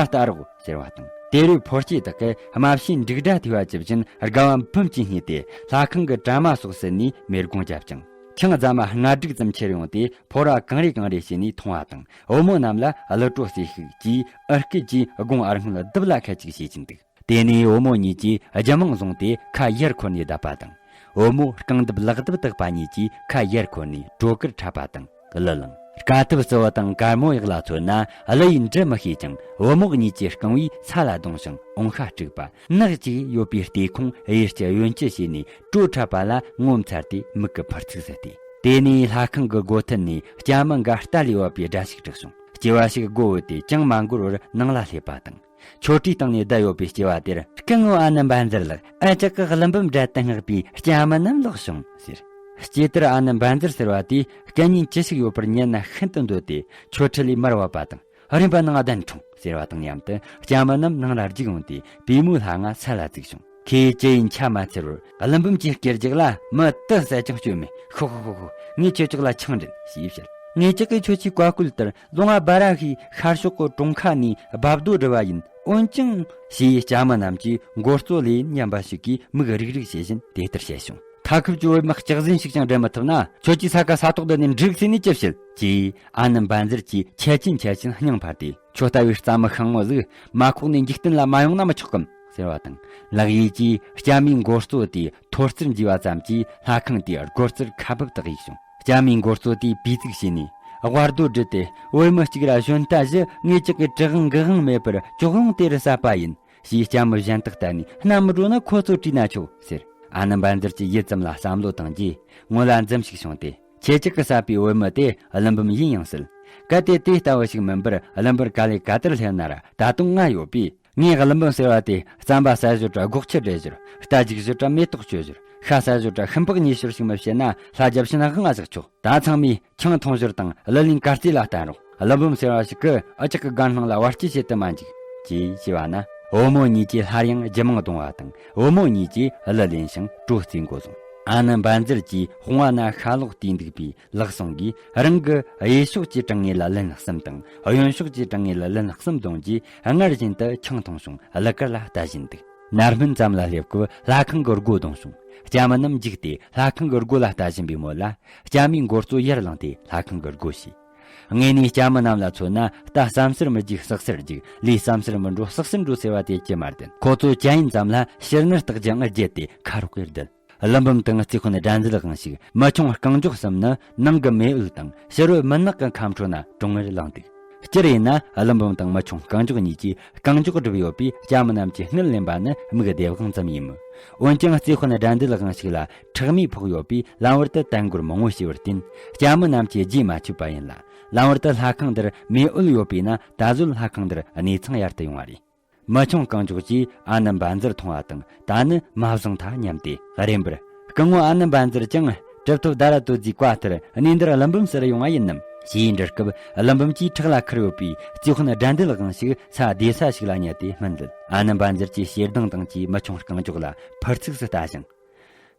ལྟ་རོགས་ཟེར་བ་དང་། དེ་རུ་ཕོ་སྐྱེས་དག་གིས་རྨ་བྱའི་འབྲུག་སྒྲ་ཐོས་པ་ཇི་བཞིན་དགའ་བ་འབུམ་གྱིས་བརྙེས་ཏེ། ལྷ་ཁང་གི་གྲལ་མ་སོགས་ཟིན་ནས་མེ་སྒོང་བརྒྱབ་ཅིང་། ཆང་རྫ་མ་ལྔ་དྲུག་ཙམ་ཁྱེར་ཡོང་སྟེ། ཕོར་བ་གང་རེ་གང་རེ་བྱས་ནས་འཐུང་བ་དང་། བུ་མོ་རྣམས་ལ་གླུ་བྲོ་རྩེ་ཤིག་ཅེས་ཨུ་སྐད་ཀྱིས་དགུང་ཨ་སྔོན་ལྡུབ་ལ་ཁད་ཅིག་བྱེད་ཀྱིན་འདུག་དེ་ནས་བུ་མོ་གཉིས་ཀྱིས་རྒྱུ་མང་བཟུང་སྟེ་ཁ་ཡར་འཁོར་ནས་བསྡད་པ་དང་། བུ་མོ་རྐང་ལྡུམ་ལག་ལྡུམ་བཏགས་པ་གཉིས་ཀྱིས་ཁ་ཡར་འཁོར་ནས་བྲོ་གར་འཁྲབ་པ་དང་གླུ་བླངས། དཀའ་ཐུབ་གཙོ་བོ་དང་དཀར་མོ་གཡག་ལ་མཚོན་ན། གླུ་ཡིས་འབྲི་མི་ཤེས་ཀྱང་། བུ་མོ་གཉིས་ཀྱི་རྐང་བས་ས་ལ་བརྡུངས་ཤིང་འོང་ཤ་དཀྲུགས་པ། ནག་ཅིག་ཡོད་པའི་ལྟེ་ཁུང་གཡས་སྐྱི་གཡོན་སྐྱི་བྱས་ནས་བྲོ་འཁྲབ་པ་ལ་ངོ་མཚར་ཏེ་མིག་གི་འཕར་ཚིག་ཟད་དེ། དེ་ནས་ལྷ་ཁང་གི་སྒོ་ཐད་ནས་སྐྱ་མི་འགའ་རྟ་ལས་བབས་པའི་སྒྲ་ཞིག་གྲགས་བྱུང་། སྐྱེ་བ་ཞིག་སྒོ་བུད་དེ་ཅང་མ་འགོར་བར་ནང་ལ་སླེབས་པ་དང་། མཆོད་ཁྲིའི་སྟེང་ནས་བསྡད་ཡོད་པའི་སྐྱེ་བ་དེར། སྐུ་ངོ་ཨ་ནི་འབའ་འཛེར་ལགས། ཨ་ཅག་གི་ཀླུ་འབུམ་སྦྲད་དུ་མངགས་པའི་སྐྱ་མི་རྣམས་ལོག་བྱུང་ཟེར། སྐྱེ་དར་ཨ་ནི་འབའ་འཛེར་ཟེར་བ་དེས་སྐད་སྙན་ཅི་ཞིག་ཡོད་པར་ཉན་ན་ཤིན་ཏུ་འདོད་དེ། མཆོད་ཁྲི་ལས་མར་བབས་པ་དང་། རིམ་པ་ནང་གདན་འཁྲུངས་ཟེར་བ་དང་མཉམ་དུ། སྐྱ་མི་རྣམས་ནང་ལ་རྒྱུགས་ཡོང་སྟེ་པུས་མོའི་ལྷ་ང་ས་ལ་བཙུགས་བྱུང་། ཁོས་ཅི་ཡིན་ཆ་མ་འཚལ་བར། ཀླུ་འབུམ་གྱི་སྐེ་རྒྱགས་ལ་མི་དུ་ཟ་ཅིང་སྤྱོད་མེད། ཤོག་ཤོག་ཤོག་ཤོག་ངས་ཁྱེད་ཅག་ལ་ཆང་འདྲེན་ཞེས་བཤད། ངེད་ཅག་གིས་ཁྱོད་ཀྱི་བཀའ་བཀོད་ལྟར། ལུང་བ་སྦ་ར་ཤིའི་ཤར་ཕྱོགས་ཀྱི་གྲོང་ཁ་ནས་རྦབ་རྡོ་སྒྲིལ་བ་ཡིན། འོན་ཀྱང་། ཞེས་སྐྱ་མི་རྣམས་ཀྱིས་མགོ་གཙོ་ལས་ཉམས་པ་ཞིག་གིས་མིག་རིག་རིག་བྱེད་བཞིན་དེ་ལྟར་བཤད་བྱུང་། མཐའ་ཁུལ་གྱི་བུད་མེད་ལྕགས་ཟན་ཞིག་ཀྱང་འདྲེན་མི་ཐུབ་ན། ཁྱོད་ཀྱིས་ས་ཁ་ས་ཐོག་འདི་ནས་འགྲིག་ཟེར་ནས་ཅི་བྱེད། ཅེས་ཨ་ནི་འབའ་འཛེར་གྱིས་ཆད་ཅིང་ཆད་ཅིང་སྙིང་འཕར་ཏེ། ཁྱོད་ལྟ་བུའི་རྩྭ་མི་ཤང་མོ་ཟིག་མ་ཁོག་ནས་འཇིག་རྟེན་ལ་མ་ཡོང་ན་མི་ཆོག་གམ། ཟེར་བ་དང་། ལག་གཡས་ཀྱིས་སྐྱ་མིའི་མགོ་གཙོ་དེའི་ཐོར་རྩེར་འཇུས་པ་ཙམ་གྱིས་ལྷ་ཁང་དེའི་སྒོ་རྩར་ཁ་འབབ་དག་ཡིག་བྱུང་། སྐྱ་མིའི་མགོ་གཙོ་དེས་པི་ཙིག་བྱས་ནས། དབར་རྡོ་བསྒྲིལ་ཏེ། བུད་མེད་གཅིག་ར་གཞོན་རྟ་བཞི་ངེད་ཅག་གི་གྲི་གུག་འགི་གུག་མེད་པར་ཅོག་རླུང་དེ་རུ་བསད་པ་ཡིན། ཞེས་སྐྱ་མི་གཞན་དག་ལྟ་ནས། རྣ་མི་འགྲོ་ན་ཁོ་ཚོ་དྲིས་ན་ཆོག་ཟེར། ཨ་ནི་འབའ་འཛེར་གྱིས་ཡུད་ཙམ་ལ་བསམ་བློ་བཏང་རྗེས། ངོ་ལ་འཛུམ་ཞིག་བྱུང་སྟེ། ཁྱེད་ཅག་གིས་བསད་པའི་བུད་མེད་དེ་ཀླུ་འབུམ་ཡིན་ཡང་སྲིད། གལ་ཏེ་དེ་ལྟ་བུ་ཞིག་མིན་པར་ཀླུ་འབུམ་ག་ལས་ག་དར་སླེབས་ན་ར་ད་དུང་ང་ཡོད་པས། ངས་ཀླུ་འབུམ་ཟེར་བ་དེ་རྩམ་པ་ཟ་ཞོར་ར་སྒོག་ཆུ་འདྲེན་ཞོར། རྟ་རྒྱུག་ཞོར་ར་མེ་ཏོག་གཅོད་ཞོར། ཤ་ཟ་ཞོར་ར་ཤུན་པགས་ཉོས་ཞོར་ཞིག་མི་བྱེད་ན། ལྷ་རྒྱབ་ཕྱིན་དབང་ང་བཞག་ཆོག་ད་ཚང་མས་ཆང་འཐུང་ཞོར་དང་གླུ་ལེན་གར་རྩེད་ལ་བརྟེན་རོགས། ཀླུ་འབུམ་ཟེར་བ་ཞིག་གིས་ཨ་ཅག་གི་དགའ་སྣང་ལ་བར་ཆད་བྱེད་དུ་མ་འཇུག་ཅེས་བྱས་པ་ན། བུ་མོ་གཉིས་ཀྱིས་སླར་ཡང་རྒྱུ་མང་བརྡུངས་པ་དང་། བུ་མོ་གཉིས་ཀྱིས་གླུ་ལེན་ཞིང་བྲོ་རྩེད་འགོ་བཟུང་། ཨ་ནི་འབའ་འཛེར་གྱིས་དཔུང་བ་ན་ཤ་ལོག་དུས་འདུག་པའི་ལག་ཟུང་གིས་རང་གི་གཡས་ཕྱོགས་ཀྱི་གྲང་ངེས་ལ་ལན་གསུམ་དང་། གཡོན་ཕྱོགས་ཀྱི་གྲང་ངེས་ལ་ལན་གསུམ་བརྡུངས་རྗེས། སྔར་བཞིན་དུ་ཆང་འཐུང་བྱུང་། གླུ་གར་ལ་ལྟ་བཞིན་འདུག་ནར་སྨིན་ཙམ་ལ་སླེབས་སྐབས་ལྷ་ཁང་གི་སྒོ་བརྡུངས་བྱུང་། སྐྱ་མི་རྣམས་འཇིགས་ཏེ་ལྷ་ཁང་གི་སྒོ་ལ་ལྟ་བཞིན་པའི་མོད་ལ། སྐྱ་མིའི་མགོ་གཙོ་ཡར་ལངས་ཏེ་ལྷ་ཁང་གི་སྒོ་ཕྱེས། དངོས་གནས་སྐྱ་མི་རྣམས་ལ་མཚོན་ན། རྟ་བསམ་སར་མི་རྒྱུག་བསྲེག་སར་རྒྱུག་ལུས་བསམ་སར་མི་འགྲོ་བསྲེག་སར་འགྲོ་ཟེར་བ་དེ་ཅི་མ་བདེན། ཁོ་ཚོ་ཅ་ཡིན་ཙམ་ལ་ཕྱིར་ནུར་བརྟག་རྒྱུ་ངར་བརྒྱད་དེ་ཁ་རོག་གེར་བསྡད། ཀླུ་འབུམ་དང་རྩིས་ཁོ་ནས་སྒྲ་འཛིན་དབང་ཞིག་མི་ཆུང་རྐང་མགྱོགས་གསུམ་ནི་ནང་གི་མེ་འུལ་དང་ཕྱི་རོལ་མུན་ནག་གི་ཁམས་ཁྲོད་ན་གྲོང་ངེར་ལངས་འདུག་སྤྱིར་ཡིན་ན་ཀླུ་འབུམ་དང་མི་ཆུང་རྐང་མགྱོགས་གཉིས་ཀྱིས་རྐང་མགྱོགས་བསྒྲུབས་ཡོད་པས་སྐྱ་མི་རྣམས་ཀྱིས་སྔུན་ལེན་པ་ནི་མིག་བདེ་དབང་ཙམ་ཡིན་མོད། འོན་ཀྱང་རྩེ་དཔོན་དགྲ་འདུལ་དབང་ཞིག་ལ་ཁྲག་མིས་ཕོག་ཡོད་པས་ལམ་བར་དུ་དལ་འགོར་མང་བོ་བྱས་པར་བརྟེན། སྐྱ་མི་རྣམས་ཀྱིས་རྗེས་མ་ཆོད་པ་ཡིན་ལ། ལམ་བར་དུ་ལྷ་ཁང་འདིར་མེ་འོད་ཡོད་པས་ན་ད་གཟོད་ལྷ་ཁང་འདིར་གནས་ཚང་ཡར་དུ་ཡོང་བ་རེད། མི་ཆུང་རྐང་མགྱོགས་ཀྱིས་ཨ་ནེ་འབའ་འཛར་མཐོང་བ་དང་ད་ནི་མ་བཟང་ཐལ་སྙམ་སྟེ་རེམ་པར། སྐུ་ངོ་ཨ་ནེ་འབའ་འཛར་ཀྱང་གྲུབ་ཐོབ་ད་ར་དོ་རྫིས་བཀའ་ལྟར་གནས་འདིར་ཀླུ་འབུམ་ཟེར་ཡོང་བ་ཡིན་ནམ་ཞེས་འདྲི་སྐབས། ཀླུ་འབུམ་གྱིས་ཁྲག་ལ་ཁུར་ཡོད་པའི་རྩེ་དཔོན་དགྲ་འདུལ་དབང་ཞིག་ས་བདེ་ས་ཞིག་ལ་ཉལ་ཏེ་སྨིན་ལད། ཨ་ནེ་འབའ་འཛར་གྱིས་ཞེ་སྡང་དང་བཅས་མི་ཆུང་རྐང་མགྱོགས་ལ་ཕུར་ཚུགས་སུ་ལྟ་ཞིང་།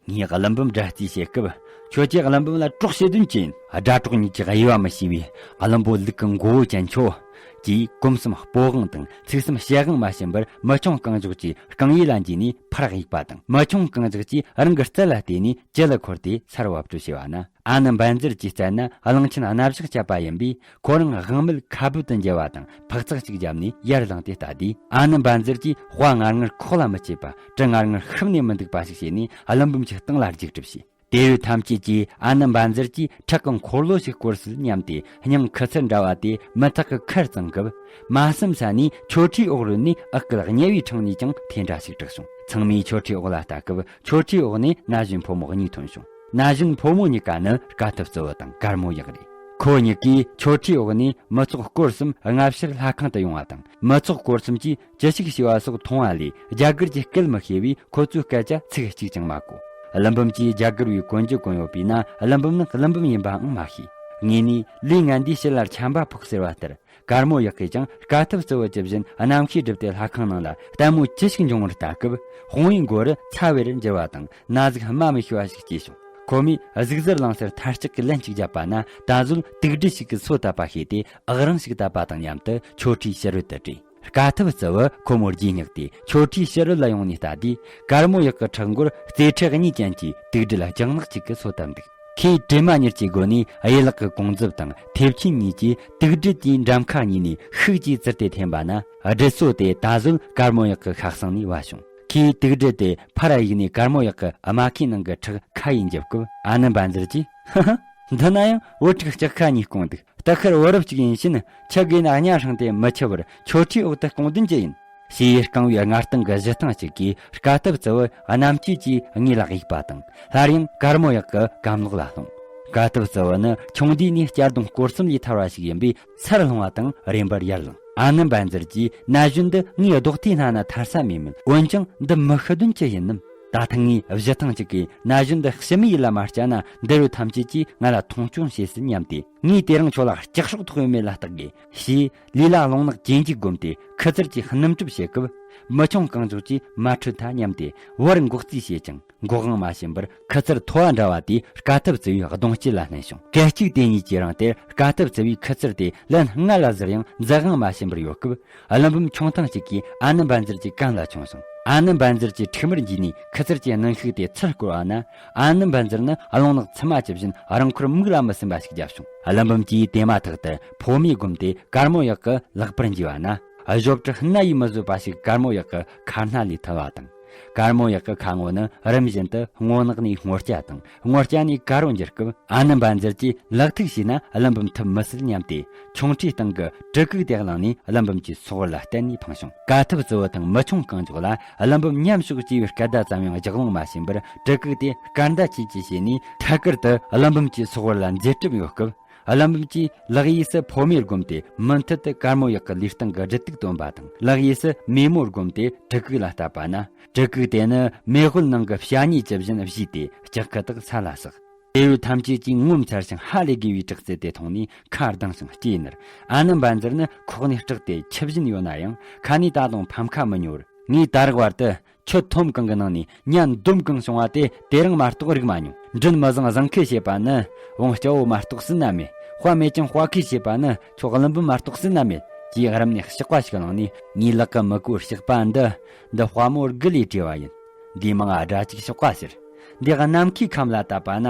ངས་ཀླུ་འབུམ་དགྲ་རྩིས་བྱེད་སྐབས། ཁྱོད་ཀྱིས་ཀླུ་འབུམ་ལ་གྲོགས་བྱེད་དོན་ཅི་ཡིན། དགྲ་གྲོགས་གཉིས་ཀྱི་དབྱེ་བ་མི་ཤེས་པའི་བླུན་པོ་ལུག་གི་མགོ་བོ་ཅན་ཁྱོད། ཀྱིས་གོམ་གསུམ་སྤོ་དབང་དང་ཚིག་གསུམ་བཤད་དབང་མ་བྱིན་པར་མི་ཆུང་རྐང་མགྱོགས་ཀྱི་རྐང་ཡལ་ལ་འཇུས་ནས་ཕར་གཡུགས་པ་དང་། མི་ཆུང་རྐང་མགྱོགས་ཀྱིས་རང་གི་རྩལ་ལ་བརྟེན་ནས་ཅི་ལ་འཁོར་ཏེ་སར་བབས་སྤྲོད་བྱས་པ་ན། ཨ་ནེ་འབའ་འཛར་གྱིས་བཙལ་ན་གླང་ཆེན་སྣ་བཞག་བཅད་པ་ཡིན་པས་ཁོ་རང་དབང་མེད་ཁ་སྦུབ་ཏུ་འགྱེལ་བ་དང་ཕག་ཚག་ཅིག་བརྒྱབ་ནས་ཡར་ལངས་ཏེ་ལྟ་དུས། ཨ་ནེ་འབའ་འཛར་གྱིས་དཔའ་ངར་ངར་ཁོག་ལ་མི་ཆུད་པ། གྲི་ངར་ངར་ཤུབས་ནས་མི་འདུག་པ་ཞིག་བྱས་ནས་ཀླུ་འབུམ་གྱི་སྟེང་ལ་རྒྱུགས་གྲབས་བྱས། དེ་ཡོད་ཐམས་ཅད་ཀྱིས་ཨ་ནེ་འབའ་འཛར་གྱིས་ཁྲག་གི་འཁོར་ལོ་ཞིག་བསྐོར་སྲིད་སྙམ་སྟེ་སྙིང་ཁུ་ཚུར་འདྲ་བ་དེ་མུ་ཐག་གི་ཁར་བརྫངས་སྐབས། མ་བསམ་ས་ནས་ཆོ་འཕྲུལ་འོག་རོལ་ནས་ཨག་སྐད་དམྱལ་བའི་འཕྲང་ནས་ཀྱང་དེ་འདྲ་ཞིག་གྲགས་བྱུང་། ཚང་མས་ཆོ་འཕྲུལ་འོག་ལ་ལྟ་སྐབས། ཆོ་འཕྲུལ་འོག་ནས་ན་གཞོན་ཕོ་མོ་གཉིས་ཐོན་བྱུང་། ན་གཞོན་ཕོ་མོ་གཉིས་ཀ་ནི་དཀའ་ཐུབ་རྩི་བོ་དང་དཀར་མོ་གཡག་རེད། ཁོ་གཉིས་ཀས་ཆོ་འཕྲུལ་འོག་ནས་མི་ཚོགས་སྐོར་གསུམ་སྔ་ཕྱིར་ལྷ་ཁང་དུ་ཡོང་བ་དང་། མི་ཚོགས་སྐོར་གསུམ་གྱིས་ཅི་ཞིག་བྱས་པ་སོགས་མཐོང་བ་ལས། རྒྱ་གར་གྱི་སྐད་མི་ཤེས་པས་ཁོ་ཚོའི་སྐད་ཆ་ཚིག་གཅིག་ཀྱང་མ་གོ། ཀླུ་འབུམ་གྱིས་རྒྱ་གར་བའི་གོན་རྒྱུ་གོན་ཡོད་པས་ན། ཀླུ་འབུམ་ནི་ཀླུ་འབུམ་ཡིན་པའང་མ་ཤེས། ངས་ནི་ལས་ངན་འདིས་ཕྱི་ལ་ཆམ་པ་ཕོག་ཟེར་བ་ལྟར། དཀར་མོ་གཡག་གིས་ཀྱང་དཀའ་ཐུབ་རྩི་བོ་ཇི་བཞིན་རྣམ་ཤེས་བསྒྲིབས་ཏེ་ལྷ་ཁང་ནང་ལ་ལྟད་མོ་ཅི་ཞིག་འབྱུང་བར་ལྟ་སྐབས། དཔུང་བའི་མགོ་རུ་ཚ་བེར་འགྱུར་བ་དང་ན་ཟུག་སྨྲ་མི་ཤེས་པ་ཞིག་སྐྱེས་བྱུང་། ཁོ་མོས་གཟུགས་གཟར་ལངས་སར་མཐའ་ལྕགས་ཀྱི་ལན་གཅིག་བརྒྱབ་པ་ན། ད་གཟོད་དུག་སྦྲུལ་ཞིག་གིས་སོ་བཏབ་པ་ཤེས་ཏེ་ཨག་རང་ཞིག་བཏབ་པ་དང་མཉམ་དུ་ཆོ་འཕྲུལ་ཕྱི་རོལ་དུ་བྲོས། དཀའ་ཐུབ་རྩི་བོ་ཁོ་མོ་རྗེས་བསྙེགས་ཏེ་ཆོ་འཕྲུལ་ཕྱི་རོལ་ལ་ཡོང་ནས་ལྟ་དུས། དཀར་མོ་གཡག་གི་ཕྲག་མགོར་རྩེ་ཁྲག་གཉིས་ཅན་གྱི་དུག་སྦྲུལ་རྒྱང་ནག་ཅིག་གིས་སོ་བཏབ་འདུག་ཁོས་གྲིབ་མ་གཉེར་གྱི་སྒོ་ནས་གཡས་ལག་གི་གོང་མཛུབ་དང་མཐེབ་ཆེན་གཉིས་ཀྱིས་དུག་སྦྲུལ་དེའི་འགྲམ་ཁ་གཉིས་ནས་ཤུགས་ཀྱིས་བཙིར་ཏེ་འཐེན་པ་ན། སྦྲུལ་སོ་དེ་ད་གཟོད་དཀར་མོ་གཡག་གི་ཤ་གསེང་ནས་བབས་བྱུང་། ཁོས་དུག་སྦྲུལ་དེ་ཕར་གཡུགས་ནས་དཀར་མོ་གཡག་གི་རྨ་ཁའི་ནང་གི་ཁྲག་ཁ་ཡིས་འཇིབ་སྐབས། ཨ་ནེ་འབའ་འཛར་གྱིས། ཧ་ཧ། འདི་ན་ཡང་བུ་ཕྲུག་ལྕགས་ཁ་གཉིས་སྐུངས་འདུག་ད་ཁར་བུ་རབས་གཅིག་ཡིན་ཕྱིན་ཁྱི་རྒས་ན་གཉའ་ཧྲེང་སྟེ་མི་འཆི་བར་ཆོ་འཕྲུལ་འོག་ཏུ་སྐུངས་དོན་ཅི་ཡིན། ཞེས་རྐང་བའི་སྔ་རྟིང་གི་གཞུ་ཐང་གཅིག་གིས་དཀའ་ཐུབ་རྩི་བོ་རྣམ་དཔྱོད་ཀྱིས་ངའི་ལག་གཡུགས་པ་དང་། སླར་ཡང་དཀར་མོ་གཡག་གི་རྐང་ལག་ལ་ལྷུང་། དཀའ་ཐུབ་རྩི་བོ་ནི་ཆུང་དུས་ནས་གཅར་རྡུང་སྐོར་གསུམ་ལས་ཐར་བ་ཞིག་ཡིན་པས་སར་ལྷུང་བ་དང་རེམ་པར་ཡར་ལངས། ཨ་ནེ་འབའ་འཛར་གྱིས་ན་གཞོན་འདི་ངའི་རྡོག་ཐོའི་སྣ་ནས་ཐར་ས་མེད་མོད། འོན་ཀྱང་འདི་མི་ཤི་དོན་ཅི་ཡིན་ནམ། ད་ཐེངས་ངའི་གཞུ་ཐང་གཅིག་གིས་ན་གཞོན་འདི་ཤི་མི་ཡུལ་ལ་མ་བསྐྱལ་ན། འདི་རུ་ཐམས་ཅད་ཀྱིས་ང་ལ་མཐོང་ཆུང་བྱེད་སྲིད་སྙམ་སྟེ། ངས་དེ་རིང་ཁྱོད་ལ་ལྕགས་ཤོག་ཐོགས་ཡོད་མེད་ལ་བརྟག་དགོས། ཞེས་ལུས་ལ་རླུང་ནག་ཇེ་འཇིགས་བསྒོམས་ཏེ་ཁུ་ཚུར་གྱིས་སྣུམ་གྲུབ་བྱེད་སྐབས། མི་ཆུང་རྐང་མགྱོགས་ཀྱིས་མ་འཕྲོད་ཐལ་སྙམ་སྟེ་བར་འགོག་རྩིས་བྱེད་ཅིང་འགོག་དབང་མ་བྱིན་པར་ཁུ་ཚུར་མཐོ་བ་འདྲ་བ་དེས་དཀའ་ཐུབ་རྩི་བོའི་གདོང་དཀྱིལ་ལ་མནན་བྱུང་། སྐད་ཅིག་དེ་གཉིས་ཀྱི་རིང་དེར་དཀའ་ཐུབ་རྩི་བོའི་ཁུ་ཚུར་དེ་ལན་ལྔ་ལ་གཟིར་ཡང་འཛག་དབང་མ་བྱིན་པར་ཡོད་སྐབས། ཀླུ་འབུམ་མཆོང་ཐེངས་གཅིག་གིས་ཨ་ནེ་འབའ་འཛར་གྱི་གམ་ལ་མཆོངས་སོང་། ཨ་ནེ་འབའ་འཛར་གྱི་ཁྲིག་མར་འགྱིས་ནས་ཁུ་ཚུར་གྱི་གནོན་ཤུགས་དེ་ཚུར་བསྐོར་བ་ན། ཨ་ནེ་འབའ་འཛར་ནི་རླུང་ནག་ཚུབ་མ་ཇི་བཞིན་རང་འཁོར་མིག་ལ་མི་སིམ་པ་ཞིག་བརྒྱབ་བྱུང་། ཀླུ་འབུམ་གྱིས་དེ་མ་ཐག་ཏུ་ཕོ་མོའི་སྒོམ་དེ་དཀར་མོ་གཡག་གི་ལག་པར་འགྱིས་པ་ན། གཞོབ་གྲི་སྣ་ཡིས་མི་བཟོད་པ་ཞིག་དཀར་མོ་གཡག་གི་ཁ་སྣ་ལས་ཐོན་པ་དང་། དཀར་མོ་གཡག་གི་ཁ་ངོ་ནི་རིམ་བཞིན་དུ་སྔོ་ནག་ནས་སྔོ་སྐྱ་དང་། སྔོ་སྐྱ་ནས་དཀར་པོར་འགྱུར་སྐབས། ཨ་ནེ་འབའ་འཛར་གྱིས་ལག་ཐུག་བྱས་ན་ཀླུ་འབུམ་ཐུབ་མི་སྲིད་སྙམ་སྟེ། ཆུང་ཁྲིའི་སྟེང་གི་གྲི་གུག་དེ་བླངས་ནས་ཀླུ་འབུམ་གྱི་སོ་དབར་ལ་གཏད་ནས་འཕངས་བྱུང་། དཀའ་ཐུབ་རྩི་བོ་དང་མི་ཆུང་རྐང་མགྱོགས་ལ་ཀླུ་འབུམ་མཉམ་ཞོག་ཅེས་པའི་སྐད་བརྡ་ཙམ་ཡང་ལྗགས་ལུང་མ་བྱིན་པར། གྲི་གུག་དེ་སྐར་མདའ་ཆེན་གྱིས་བྱས་ནས། ཐད་ཀར་དུ་ཀླུ་འབུམ་གྱི་སོ་དབར་ལ་འཛེར་གྲབས་ཡོད་སྐབས། ཀླུ་འབུམ་གྱིས་ལག་གཡས་སུ་ཕོ་མོའི་སྒོམ་དེ་མུ་མཐུད་དུ་དཀར་མོ་གཡག་གི་ལུས་སྟེང་གི་སྦྲུལ་གདུགས་བཏོན་པ་དང་། ལག་གཡས་སུ་མེ་མོའི་སྒོམ་དེ་གྲི་གུག་ལ་བཏབ་པ་ན། གྲི་གུག་དེ་ནི་མེ་དབུལ་ནང་གི་བྱ་ཉེས་ཇི་བཞིན་བཞུས་ཏེ་ལྕགས་ཁུ་དག་ས་ལ་ཟགས། དེ་ཡོད་ཐམས་ཅད་ཀྱིས་ངོ་མཚར་ཞིང་ཧ་ལས་དགོས་པའི་དྲག་རྩལ་དེ་མཐོང་ནས་ཁ་གདངས་ཤིང་ལྕེ་ནར། ཨ་ནེ་འབའ་འཛར་ནི་ཁོག་ནས་སྐྲག་སྟེ་འཆི་བཞིན་ཡོད་ན་ཡང་། ཁ་ནས་ད་དུང་ཕམ་ཁ་མི་ཉོ་བར། ངས་ད་རག་བར་དུ་ཁྱོད་ཐོམ་གང་གི་ནང་ནས་ཉ་འདོམ་གང་བྱུང་བ་དེ་དེ་རིང་མ་གཏོགས་རིག་མ་མྱོང་། མགྲིན་མི་བཟང་བཟང་ཁུལ་བྱེད་པ་ནི་བོང་སྐྱ་བོ་མ་གཏོགས་སྲིད་ན་མེད། དཔའ་མེད་ཅིང་དཔའ་ཁུལ་བྱེད་པ་ནི་ཁྱོད་ཀླུ་འབུམ་མ་གཏོགས་སྲིད་ན་མེད། ཅེས་རིམ་ནས་གཤགས་པ་ཞིག་བླངས་ནས། ངའི་ལག་གི་མི་གོ་གཤགས་པ་འདི། འདི་དཔའ་མོ་དགུ་ལས་བྲིས་པ་ཡིན། འདིའི་མིང་ང་སྒྲ་ཅིག་གཤགས་པ་ཟེར། འདི་གནམ་ཁའི་ཁམས་ལ་བཏབ་པ་ན།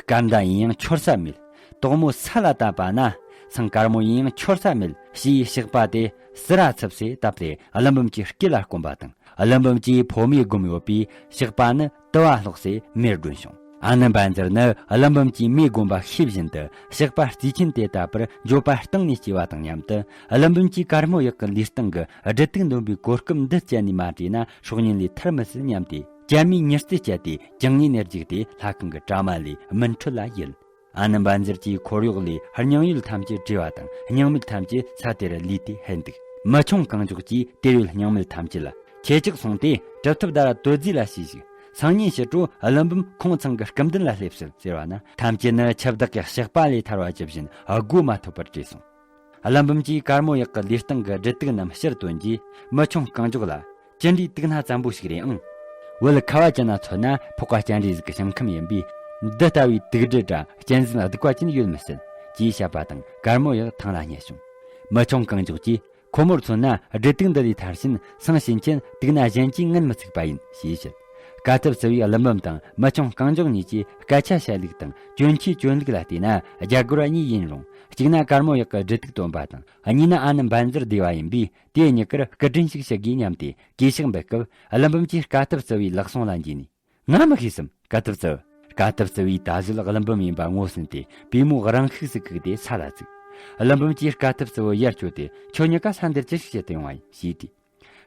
སྐར་མདའ་ཡིན་ཡང་འཆོར་ས་མེད། དོག་མོ་ས་ལ་བཏབ་པ་ན། ཚང་དཀར་མོ་ཡིན་ཡང་འཆོར་ས་མེད། ཞེས་གཤགས་པ་དེ་སི་ར་ཚུབ་སེ་བཏབ་སྟེ་ཀླུ་འབུམ་གྱི་སྐེ་ལ་བསྐུམ་པ་དང་། ཀླུ་འབུམ་གྱིས་ཕོ་མོའི་སྒོམ་ཡོད་པས་གཤགས་པ་ནི་དུ་བ་ལྷོག་སེ་མེར་སྒྲོན་བྱུང་། ཨ་ནེ་བཛྲ་ནི་ཀླུ་འབུམ་གྱིས་མོས་བསྒོམས་པ་ཤེས་བཞིན་དུ་ཞགས་པ་རྩིས་ཆེན་དེ་ལྟ་བུར་འགྱོད་པ་གཏིང་ནས་སྐྱེས་པ་དང་མཉམ་དུ། ཀླུ་འབུམ་གྱིས་ཀརྨོ་གཡག་གི་ལུས་སྟེང་གི་སྦྲུལ་དུག་འདོན་པའི་གོ་སྐབས་འདི་སྤྱད་ནས་མ་བྲོས་ན་སྲོག་ཉེན་ལས་ཐར་མི་སྲིད་སྙམ་སྟེ། གྱ་མིའི་མྱུར་རྩལ་སྤྱད་དེ་གྱང་ངོས་ནས་རྒྱུགས་ཏེ་ལྷ་ཁང་གི་གྲ་མ་ལས་མུ་འཁྲུད་ལ་ཡལ། ཨ་ནེ་བཛྲ་གྱིས་འཁོར་གཡོག་ལས་སྙིང་ཡུལ་ཐམས་ཅད་བྲོས་པ་དང་། སྙིང་མེད་ཐམས་ཅད་ས་དེར་ལུས་ཏེ་ལྷུང་འདུག་མི་ཆུང་གང་མགྱོགས་ཀྱིས་དེར་ཡོད་སྙིང་མེད་ཐམས་ཅད་ལ། ཁྱེད་ཅག་སོང་སྟེ་གྲུབ་ཐོབ་དྷ་ར་རྡོ་རྗེ་ལ་ཞུས་ཤིག་སང་ཉིན་ཕྱི་དྲོ་ཀླུ་འབུམ་ཁོང་ཚང་གི་སྐུ་མདུན་ལ་སླེབས་སྲིད་ཟེར་བ་ན། ཐམས་ཅད་ནི་འཆི་བདག་གི་ཞགས་པ་ལས་ཐར་བ་ཇི་བཞིན་སྒོ་མ་ཐོབ་པར་བྲོས་སོང་། ཀླུ་འབུམ་གྱིས་ཀརྨོ་གཡག་གི་ལུས་སྟེང་གི་སྦྲུལ་དུག་རྣམས་ཕྱིར་བཏོན་རྗེས། མི་ཆུང་གང་མགྱོགས་ལ། ཅི་འདྲའི་དུག་སྣ་བཙན་པོ་ཞིག་རེད་ཨང་། བོད་ཁ་བ་ཅན་ན་མཚོན་ན་ཕོག་པ་སྤྱན་རས་གཟིགས་ཀྱི་ཞིང་ཁམས་ཡིན་པས། འདི་ལྟ་བུའི་དུག་སྦྲུལ་ར་གཅན་གཟན་སྡུག་པ་ཅན་ཡོད་མི་སྲིད། ཅེས་བཤད་པ་དང་ཀརྨོ་གཡག་ཐང་ལ་བསྙལ་བྱུང་། མི་ཆུང་གང་མགྱོགས་ཀྱིས། ཁོ་མོར་མཚོན་ན་སྦྲུལ་དུག་འདི་ལས་ཐར་ཕྱིན་སང་ཕྱིན་ཆད་དུག་སྣ་གཞན་གྱིས་ངལ་མི་ཚིག་པ་ཡིན་ཞེས་བཤད། དཀའ་ཐུབ་རྩེ་བས་ཀླུ་འབུམ་དང་མི་ཆུང་གང་མགྱོགས་གཉིས་ཀྱིས་སྐད་ཆ་བཤད་ལུགས་དང་གྱོན་ཆས་གྱོན་ལུགས་ལ་བལྟས་ན་རྒྱ་སྒོར་གཉིས་ཡིན་རུང་། གཅིག་ན་ཀརྨོ་གཡག་གི་སྦྲུལ་དུག་བཏོན་པ་དང་། གཉིས་ན་ཨ་ནེ་བཛྲ་བདེ་བ་ཡིན་པས་དེ་གཉིས་ཀར་སྐུ་དྲིན་ཞིག་ཞུ་དགོས་སྙམ་སྟེ་གུས་ཕྱག་འབུལ་སྐབས། ཀླུ་འབུམ་གྱིས་དཀའ་ཐུབ་རྩེ་བའི་ལག་ཟུང་ལ་འཇུས་ནས། ང་མི་ཤེས་སམ། དཀའ་ཐུབ་རྩེ་བ། དཀའ་ཐུབ་རྩེ་བས་ད་གཟོད་ཀླུ་འབུམ་ཡིན་པ་ངོ་ཟིན་ཏེ་པུས་མོ་རང་ཤུགས་སུ་བཀུག་སྟེ་ས་ལ་བཙུགས། ཀླུ་འབུམ་གྱིས་དཀའ་ཐུབ་རྩེ་བ་ཡར་བསྐྱོར་ཏེ། ཁྱོད་གཉིས་ཀ་ས་འདིར་ཅི་ཞིག་བྱེད་དུ་ཡོང་བ་ཡིན་ཞེས་དྲིས།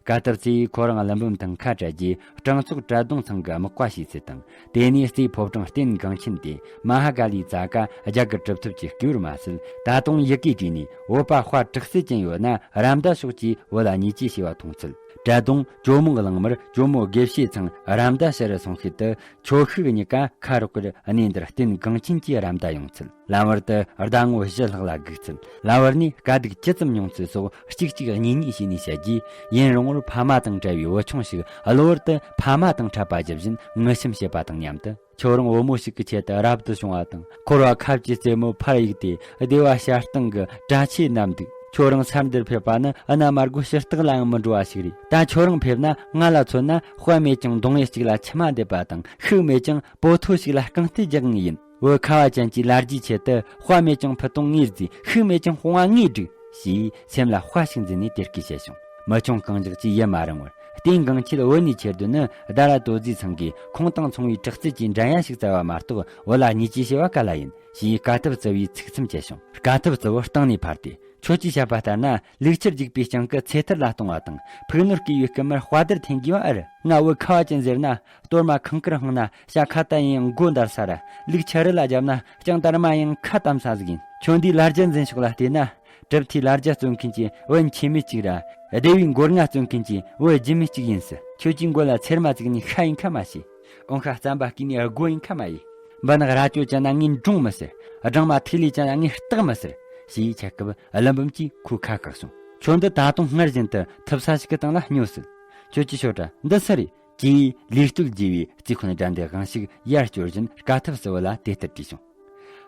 དཀའ་ཐུབ་རྩེ་བས་ཁོ་རང་ཀླུ་འབུམ་དང་ཁ་བྲལ་རྗེས་སྤྲང་ཚོགས་གྲྭ་གདོང་ཚང་གི་དམག་པ་བྱས་ཚུལ་དང་། དེ་ནས་རྩེ་ཕོ་བྲང་བསྟན་འགངས་ཆེན་དེ་མ་ཧཱ་ག་ལིའི་རྩ་ཁ་རྒྱ་གར་གྲུབ་ཐོབ་ཀྱིས་བརྐུས་པར་མ་ཟད། ད་དུང་ཡི་གེ་བྲིས་ནས་བོད་པ་དཔའ་དྲག་རྩལ་ཅན་ཡོད་ན་ར་མདའ་ཤོག་ཅེས་བོད་ལ་ཉེས་ཆད་བྱས་པ་མཐོང་ཚུལ། གྲྭ་གདོང་ཇོ་མོ་གླང་དམར་ཇོ་མོ་དགེ་བཤེས་ཚང་ར་མདའ་ཕྱི་རུ་སོང་ཤུལ་དུ། ཁྱོ་ཤུག་གཉིས་ཀ་ཁ་རོག་གེར་གནས་འདིར་བསྟན་འགངས་ཆེན་གྱིས་ར་མདའ་ཡོང་ཚུལ། ལམ་བར་དུ་ཟླ་ངོ་བཞི་ལྷག་ལ་སྒུག་ཚུལ། ལམ་བར་ནས་དཀའ་སྡུག་ཅི་ཙམ་མྱོང་ཚུལ་སོགས་གཅིག་གཅིག་གཉིས་གཉིས་བྱས་ནས་བཤད་རྗེས། ཡུན་རིང་བོར་ཕ་མ་དང་བྲལ་བའི་བུ་ཆུང་ཞིག་གློ་བུར་དུ་ཕ་མ་དང་འཕྲད་པ་ཇི་བཞིན་ངུ་ཤུམ་བྱེད་པ་དང་མཉམ་དུ། ཁྱོད་རང་བུ་མོ་ཞིག་གི་ཆེད་དུ་རབ་ཏུ་བྱུང་བ་དང་། འཁོར་བ་ཁ་བཅད་རྩེ་མོ་ཕར་གཡུགས་ཏེ་བདེ་བ་ཞལ་སྟེང་གི་གྲྭ་ཆས་བསྣམས་འདུག་ཁྱོད་རང་ས་འདིར་ཕེབས་པ་ནི་གནའ་མ་དགོས་ཕྱི་རྟགས་ལའང་མི་འགྲོ་བ་ཞིག་རེད། ད་ཁྱོད་རང་ཕེབས་ན་ང་ལ་མཚོན་ན། དཔའ་མེད་ཅིང་གདོང་ཡུ་གཅིག་ལ་མཆི་མ་འདེབས་པ་དང་། ཤུགས་མེད་ཅིང་པོ་ཐོ་ཞིག་ལ་རྐང་རྟེན་རྒྱག་ངེས་ཡིན། བོད་ཁ་བ་ཅན་གྱི་ལ་རྒྱའི་ཆེད་དུ་དཔའ་མེད་ཅིང་ཕུ་དུང་ངེས་རྫས། ཤུགས་མེད་ཅིང་དཔུང་བ་ངེས་བསྒྲིགས། ཞེས་སེམས་ལ་དཔའ་ཞིག་འཛིན་ནས་དེ་སྐད་བཤད་བྱུང་། མི་ཆུང་གང་མགྱོགས་ཀྱིས་ཡིད་མ་རངས་བར། བསྟན་འགངས་ཆེད་བོད་ནས་ཁྱེར་དོན་ནི་དྷ་ར་རྡོ་རྗེ་ཚང་གིས་ཁོང་དང་མཚུངས་པའི་དྲག་རྩལ་གྱི་འགྲན་ཡ་ཞིག་བཙལ་བ་མ་གཏོགས་བོད་ལ་ཉེས་ཆད་བྱས་པ་ག་ལ་ཡིན། ཞེས་དཀའ་ཐུབ་རྩེ་བས་ཚིག་མཚམས་བཅད་བྱུང་། དཀའ་ཐུབ་རྩེ་བོ་སྟེང་ནས་ཕར་ཏེ། ཁྱོད་ཀྱིས་བཤད་པ་ལྟར་ན། ལུག་ཁྱུར་རྒྱུག་པའི་སྤྱང་ཀི་ཚེ་ཐར་ལ་གཏོང་བ་དང་། ཕུག་ནོར་བརྐུས་པའི་རྐུན་མར་དཔའ་དར་འཐེན་དགོས་པ་ཨེ་རེད། ང་བོད་ཁ་བ་ཅན་ཟེར་ན། གཏོར་མ་ཁང་དཀར་འཕངས་ན་བྱ་ཁྭ་ཏ་ཡིན་ཡང་མགོ་འདར་ས་ར། ལུག་ཁྱུ་རི་ལ་བརྒྱབ་ན་སྤྱང་དར་མ་ཡིན་ཡང་ཁ་གཏམ་ས་ཟིག་ཡིན། ཁྱོད་འདིའི་ལ་རྒྱ་འཛིན་ཕྱོགས་ལ་བལྟས་ན། གྲུབ་མཐའི་ལ་རྒྱ་རྩོད་མཁན་གྱི་བུ་འཆི་མེད་གཅིག་ར། སྡེ་བའི་མགོ་རྔ་རྩོད་མཁན་གྱི་བུ་རྒྱུ་མེད་གཅིག་ཡིན་ཟེར། ཁྱོད་ཀྱི་མགོ་ལ་ཚེར་མ་བཙུགས་ནས་ཤ་ཡིན་ཁ་མ་བྱེད། འོང་ཤ་རྩམ་པ་བརྐུས་ནས་སྒོ་ཡིན་ཁ་མ་ཡེ། འབུ་ནག་རྭ་ཅོ་ཅན་ན་ངས་འབྲོང་མི་ཟེར། སྦྲང་མ་ཐིག་ལེ་ཅན་ན་ངས་སྟག་མི་ཟེར། ཞེས་འཆད་སྐབས་ཀླུ་འབུམ་གྱིས་ཁོའི་ཁ་བཀག་སོང་། ཁྱོད་འདི་ད་དུང་སྔར་བཞིན་དུ་ཐུབ་ས་ཞིག་གི་སྟེང་ལ་སྨྱོ་སྲིད། ཁྱོད་ཀྱིས་ཤོད་དྲ། འདི་སུ་རེད། ཅེས་ལུས་གཏོད་རྒྱས་པའི་རྩེ་འཁོན་དགྲ་འདུལ་དབང་ཕྱུག་ཡར་སྐྱོར་བཞིན་དཀའ་ཐུབ་རྩེ་བོ་ལ་དེ་ལྟར་དྲིས་བྱུང་།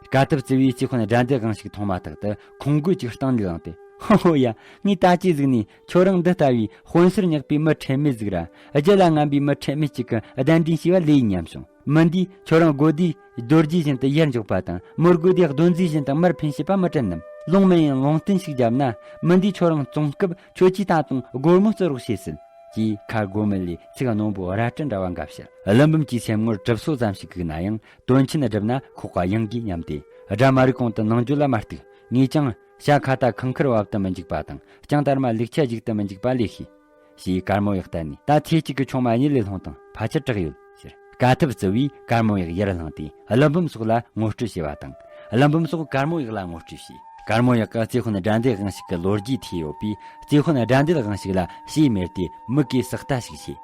དཀའ་ཐུབ་རྩེ་བས་རྩེ་འཁོན་དགྲ་འདུལ་དབང་ཕྱུག་མཐོང་མ་ཐག་ཏུ་ཁོང་རྒོད་ཅིག་སྟེང་ནས་ལངས་ཏེ། ཧོ་ཧོ་ཡ། ངས་ད་ཅི་ཟིག་ནས་ཁྱོད་རང་འདི་ལྟ་བུའི་དཔོན་ཟུར་ཉག་པའི་མི་ཁྲེལ་མེད་ཟིག་ར། རྒྱུ་ལ་ངན་པའི་མི་ཁྲེལ་མེད་ཅིག་གི་གདན་འདྲེན་བྱས་པ་ལོས་ཡིན་སྙམ་བྱུང་། མི་འདིས་ཁྱོད་རང་དགོས་དུས་རྡོ་རྗེ་བཞིན་དུ་ཡར་འཇོག་པ་དང་། མི་དགོས་དུས་གདོན་རྫས་བཞིན་དུ་མར་འཕེན་བྱེད་པ་མི་དྲན་ནམ། ལུང་མིན་ཡང་ལུང་བསྟན་ཞིག་བརྒྱབ་ན། མི་འདིས་ཁྱོད་རང་བཙོང་སྐབས་ཁྱོད་ཀྱིས་ད་དུང་སྒོར་མོ་བརྩི་རོགས་བྱོས་ཟེར། ཅེས་ཁ་སྒོ་མོ་ལས་ཚིག་རྣོན་པོ་རལ་གྲི་འདྲ་བ་འགའ་བཤད། ཀླུ་འབུམ་གྱི་སེམས་ངོར་གྲིབ་སོ་ཙམ་ཞིག་བཀུག་ན་ཡང་། དོན་ཆེན་བསྒྲུབས་ན་ཁོག་པ་ཡངས་དགོས་སྙམ་སྟེ། དགྲ་མ་རིག་གོང་དུ་ནང་འགྱོད་ལ་མ་གཏུགས། ངས་ཀྱང་བྱ་ཁྭ་ཏ་ཁང་ཁུར་བབ་ཏུ་མི་འཇུག་པ་དང་། སྤྱང་དར་མ་ལུག་ཁྱུ་རྒྱུག་ཏུ་མི་འཇུག་པ་ལོས་ཤེས། ཞེས་དཀར་མོ་གཡག་བསྟན་ནས། ད་ཚེ་གཅིག་གི་ཆུང་མ་གཉིད་ལས་ལྷུང་དང་། ཕལ་ཆེར་དྲག་ཡོད་ཟེར། དཀའ་ཐུབ་རྩེ་བས་དཀར་མོ་གཡག་ཡར་ལངས་ཏེ་ཀླུ་འབུམ་སོགས་ལ་ངོ་སྤྲོད་བྱས་པ་དང་། ཀླུ་འབུམ་སོགས་དཀར་མོ་གཡག་ལ་ངོ་སྤྲོད་བྱས། དཀར་མོ་གཡག་གི་རྩེ་འཁོན་དགྲ་འདུལ་དབང་ཕྱུག་གི་ལོ་རྒྱུས་ཐོས་ཡོད་པས། རྩེ་འཁོན་དགྲ་འདུལ་དབང་ཕྱུག་ལ་ཞེ་མེར་ཏེ་མིག་གིས་ཟགས་ལྟ་ཞིག་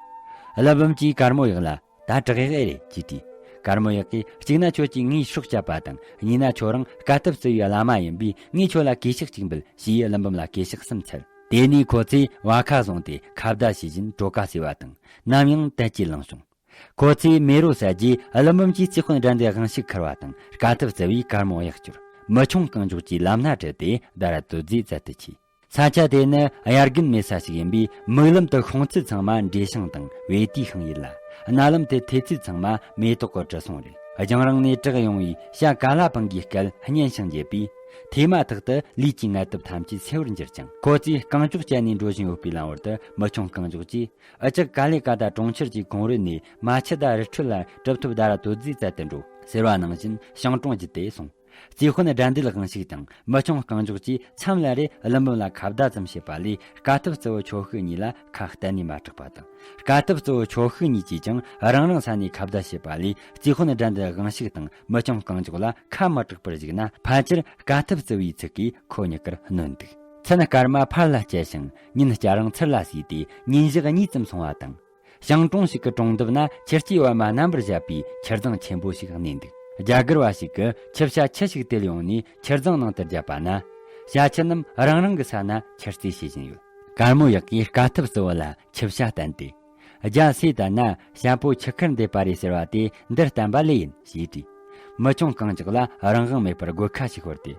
བྱས། ཀླུ་འབུམ་གྱིས་དཀར་མོ་གཡག་ལ། ད་དྲག་ཡག་ཨེ་རེད་ཅེས་དྲིས། དཀར་མོ་གཡག་གིས། གཅིག་ན་ཁྱོད་ཀྱིས་ངའི་སྲོག་བསྐྱབས་པ་དང་། གཉིས་ན་ཁྱོད་རང་དཀའ་ཐུབ་རྩེ་བའི་བླ་མ་ཡིན་པས། ངས་ཁྱོད་ལ་གུས་ཕྱག་གཅིག་འབུལ། ཞེས་ཀླུ་འབུམ་ལ་གུས་ཕྱག་གསུམ་འཚལ། དེ་ནས་ཁོ་ཚོས་བ་ཁ་བཟུང་སྟེ་ཁ་བརྡ་བྱེད་བཞིན་གྲོ་ཁ་བཟས་པ་དང་། ནམ་ཡང་དལ་གྱིས་ལངས་བྱུང་། ཁོ་ཚོས་མེ་རོ་ཟ་རྗེས་ཀླུ་འབུམ་གྱིས་རྩེ་འཁོན་དགྲ་འདུལ་དབང་ཕྱུག་ཁུར་བ་དང་། དཀའ་ཐུབ་རྩེ་བས་དཀར་མོ་གཡག་སྐྱོར། མི་ཆུང་གང་མགྱོགས་ཀྱིས་ལམ་སྣ་བྲལ་ཏེ་དྷ་ར་རྡོ་རྗེ་བཙལ་དུ་ཆས། ས་ཆ་དེ་ནི་དབྱར་དགུན་མེད་ས་ཞིག་ཡིན་པས། མིག་ལམ་དུ་ཤོང་ཚད་ཚང་མ་འབྲས་ཞིང་དང་བེ་ཏིའི་ཤིང་ཡིན་ལ། རྣ་ལམ་དུ་ཐོས་ཚད་ཚང་མ་མེ་ཏོག་གི་དྲི་བསུང་རེད། རྒྱང་རིང་ནས་གྲགས་ཡོང་བའི་བྱ་ཀ་ལ་པང་གིས་སྐད་སྙན་ཞིང་འབྱེད་པས། ཐོས་མ་ཐག་ཏུ་ལུས་ཀྱི་ངལ་དུབ་ཐམས་ཅད་སེལ་བར་འགྱུར་ཅིང་། ཁོ་ཚོས་རྐང་ལྕོག་བཅད་ནས་འགྲོ་བཞིན་ཡོད་པའི་ལམ་བར་དུ། མི་ཆུང་གང་མགྱོགས་ཀྱིས། ཨ་ཅག་ཀ་ལེ་ཀ་ད་གྲོང་ཁྱེར་གྱི་གོང་རོལ་ནས་མ་ཆུ་དྷ་རི་ཁྲོད་ལ་གྲུབ་ཐོབ་དྷ་ར་རྡོ་རྗེ་བཙལ་དུ་འགྲོ། ཟེར་བ་ནང་བཞིན་ཞིང་གྲོང་བརྒྱུད་དེ་སོང་། རྩིས་དཔོན་དགྲ་འདུལ་དབང་ཕྱུག་དང་མི་ཆུང་རྐང་མགྱོགས་ཀྱིས་མཚམས་ལ་རེ་ཀླུ་འབུམ་ལ་ཁ་བརྡ་ཙམ་བྱས་པ་ལས། དཀའ་ཐུབ་གཙོ་བོ་ཁྱོ་ཤུག་གཉིས་ལ་ཁ་གཏན་ནས་མ་གྲགས་པ་དང་། དཀའ་ཐུབ་གཙོ་བོ་ཁྱོ་ཤུག་གཉིས་ཀྱིས་ཀྱང་རང་རང་ས་ནས་ཁ་བརྡ་བྱས་པ་ལས། རྩིས་དཔོན་དགྲ་འདུལ་དབང་ཕྱུག་དང་མི་ཆུང་རྐང་མགྱོགས་ལ་ཁ་མ་གྲགས་པར་བཞུགས་ན། ཕལ་ཆེར་དཀའ་ཐུབ་གཙོ་བོའི་ཚིག་གིས་ཁོ་གཉིས་ཀར་གནོན་འདུག། མཚན་སྐར་མ་ཕར་ལ་བསྐྱལ་ཞིང་ཉིན་སྐྱ་རེངས་ཚུར་ལ་ཟིན་ཏེ། ཉིན་ཞག་གཉིས་ཙམ་སོང་བ་དང་། ཞིང་གྲོང་ཞིག་གི་གྲོང་འདབས་ན་ཆུ་སྐྱེས་བར་མ་རྣམ་པར་བཞད་པའི་ཆུ་རྫིང་ཆེན་པོ་ཞིག་གནས་འདུག། རྒྱ་གར་བ་ཞིག་གིས་ཆུ་བྱ་ཆུ་ཞིག་དེད་ཡོང་ནས་ཆུ་རྫིང་ནང་དུ་བརྒྱབ་པ་ན། བྱ་ཆུ་རྣམས་རང་རང་གི་ས་ན་ཆུ་རྩིས་བྱེད་བཞིན་ཡོད། དཀར་མོ་གཡག་གིས་དཀའ་ཐུབ་གཙོ་བོ་ལ་ཆུ་བྱ་བསྟན་ཏེ། རྒྱ་སེ་ལྟར་ན་བྱ་ཕོ་ཆུ་ཁར་འདེད་པ་རེད་ཟེར་བ་དེ་འདི་བསྟན་པ་ལོས་ཡིན་ཞེས་དྲིས། མི་ཆུང་རྐང་མགྱོགས་ལ་རང་དབང་མེད་པར་དགོད་ཁ་ཞིག་ཤོར་ཏེ།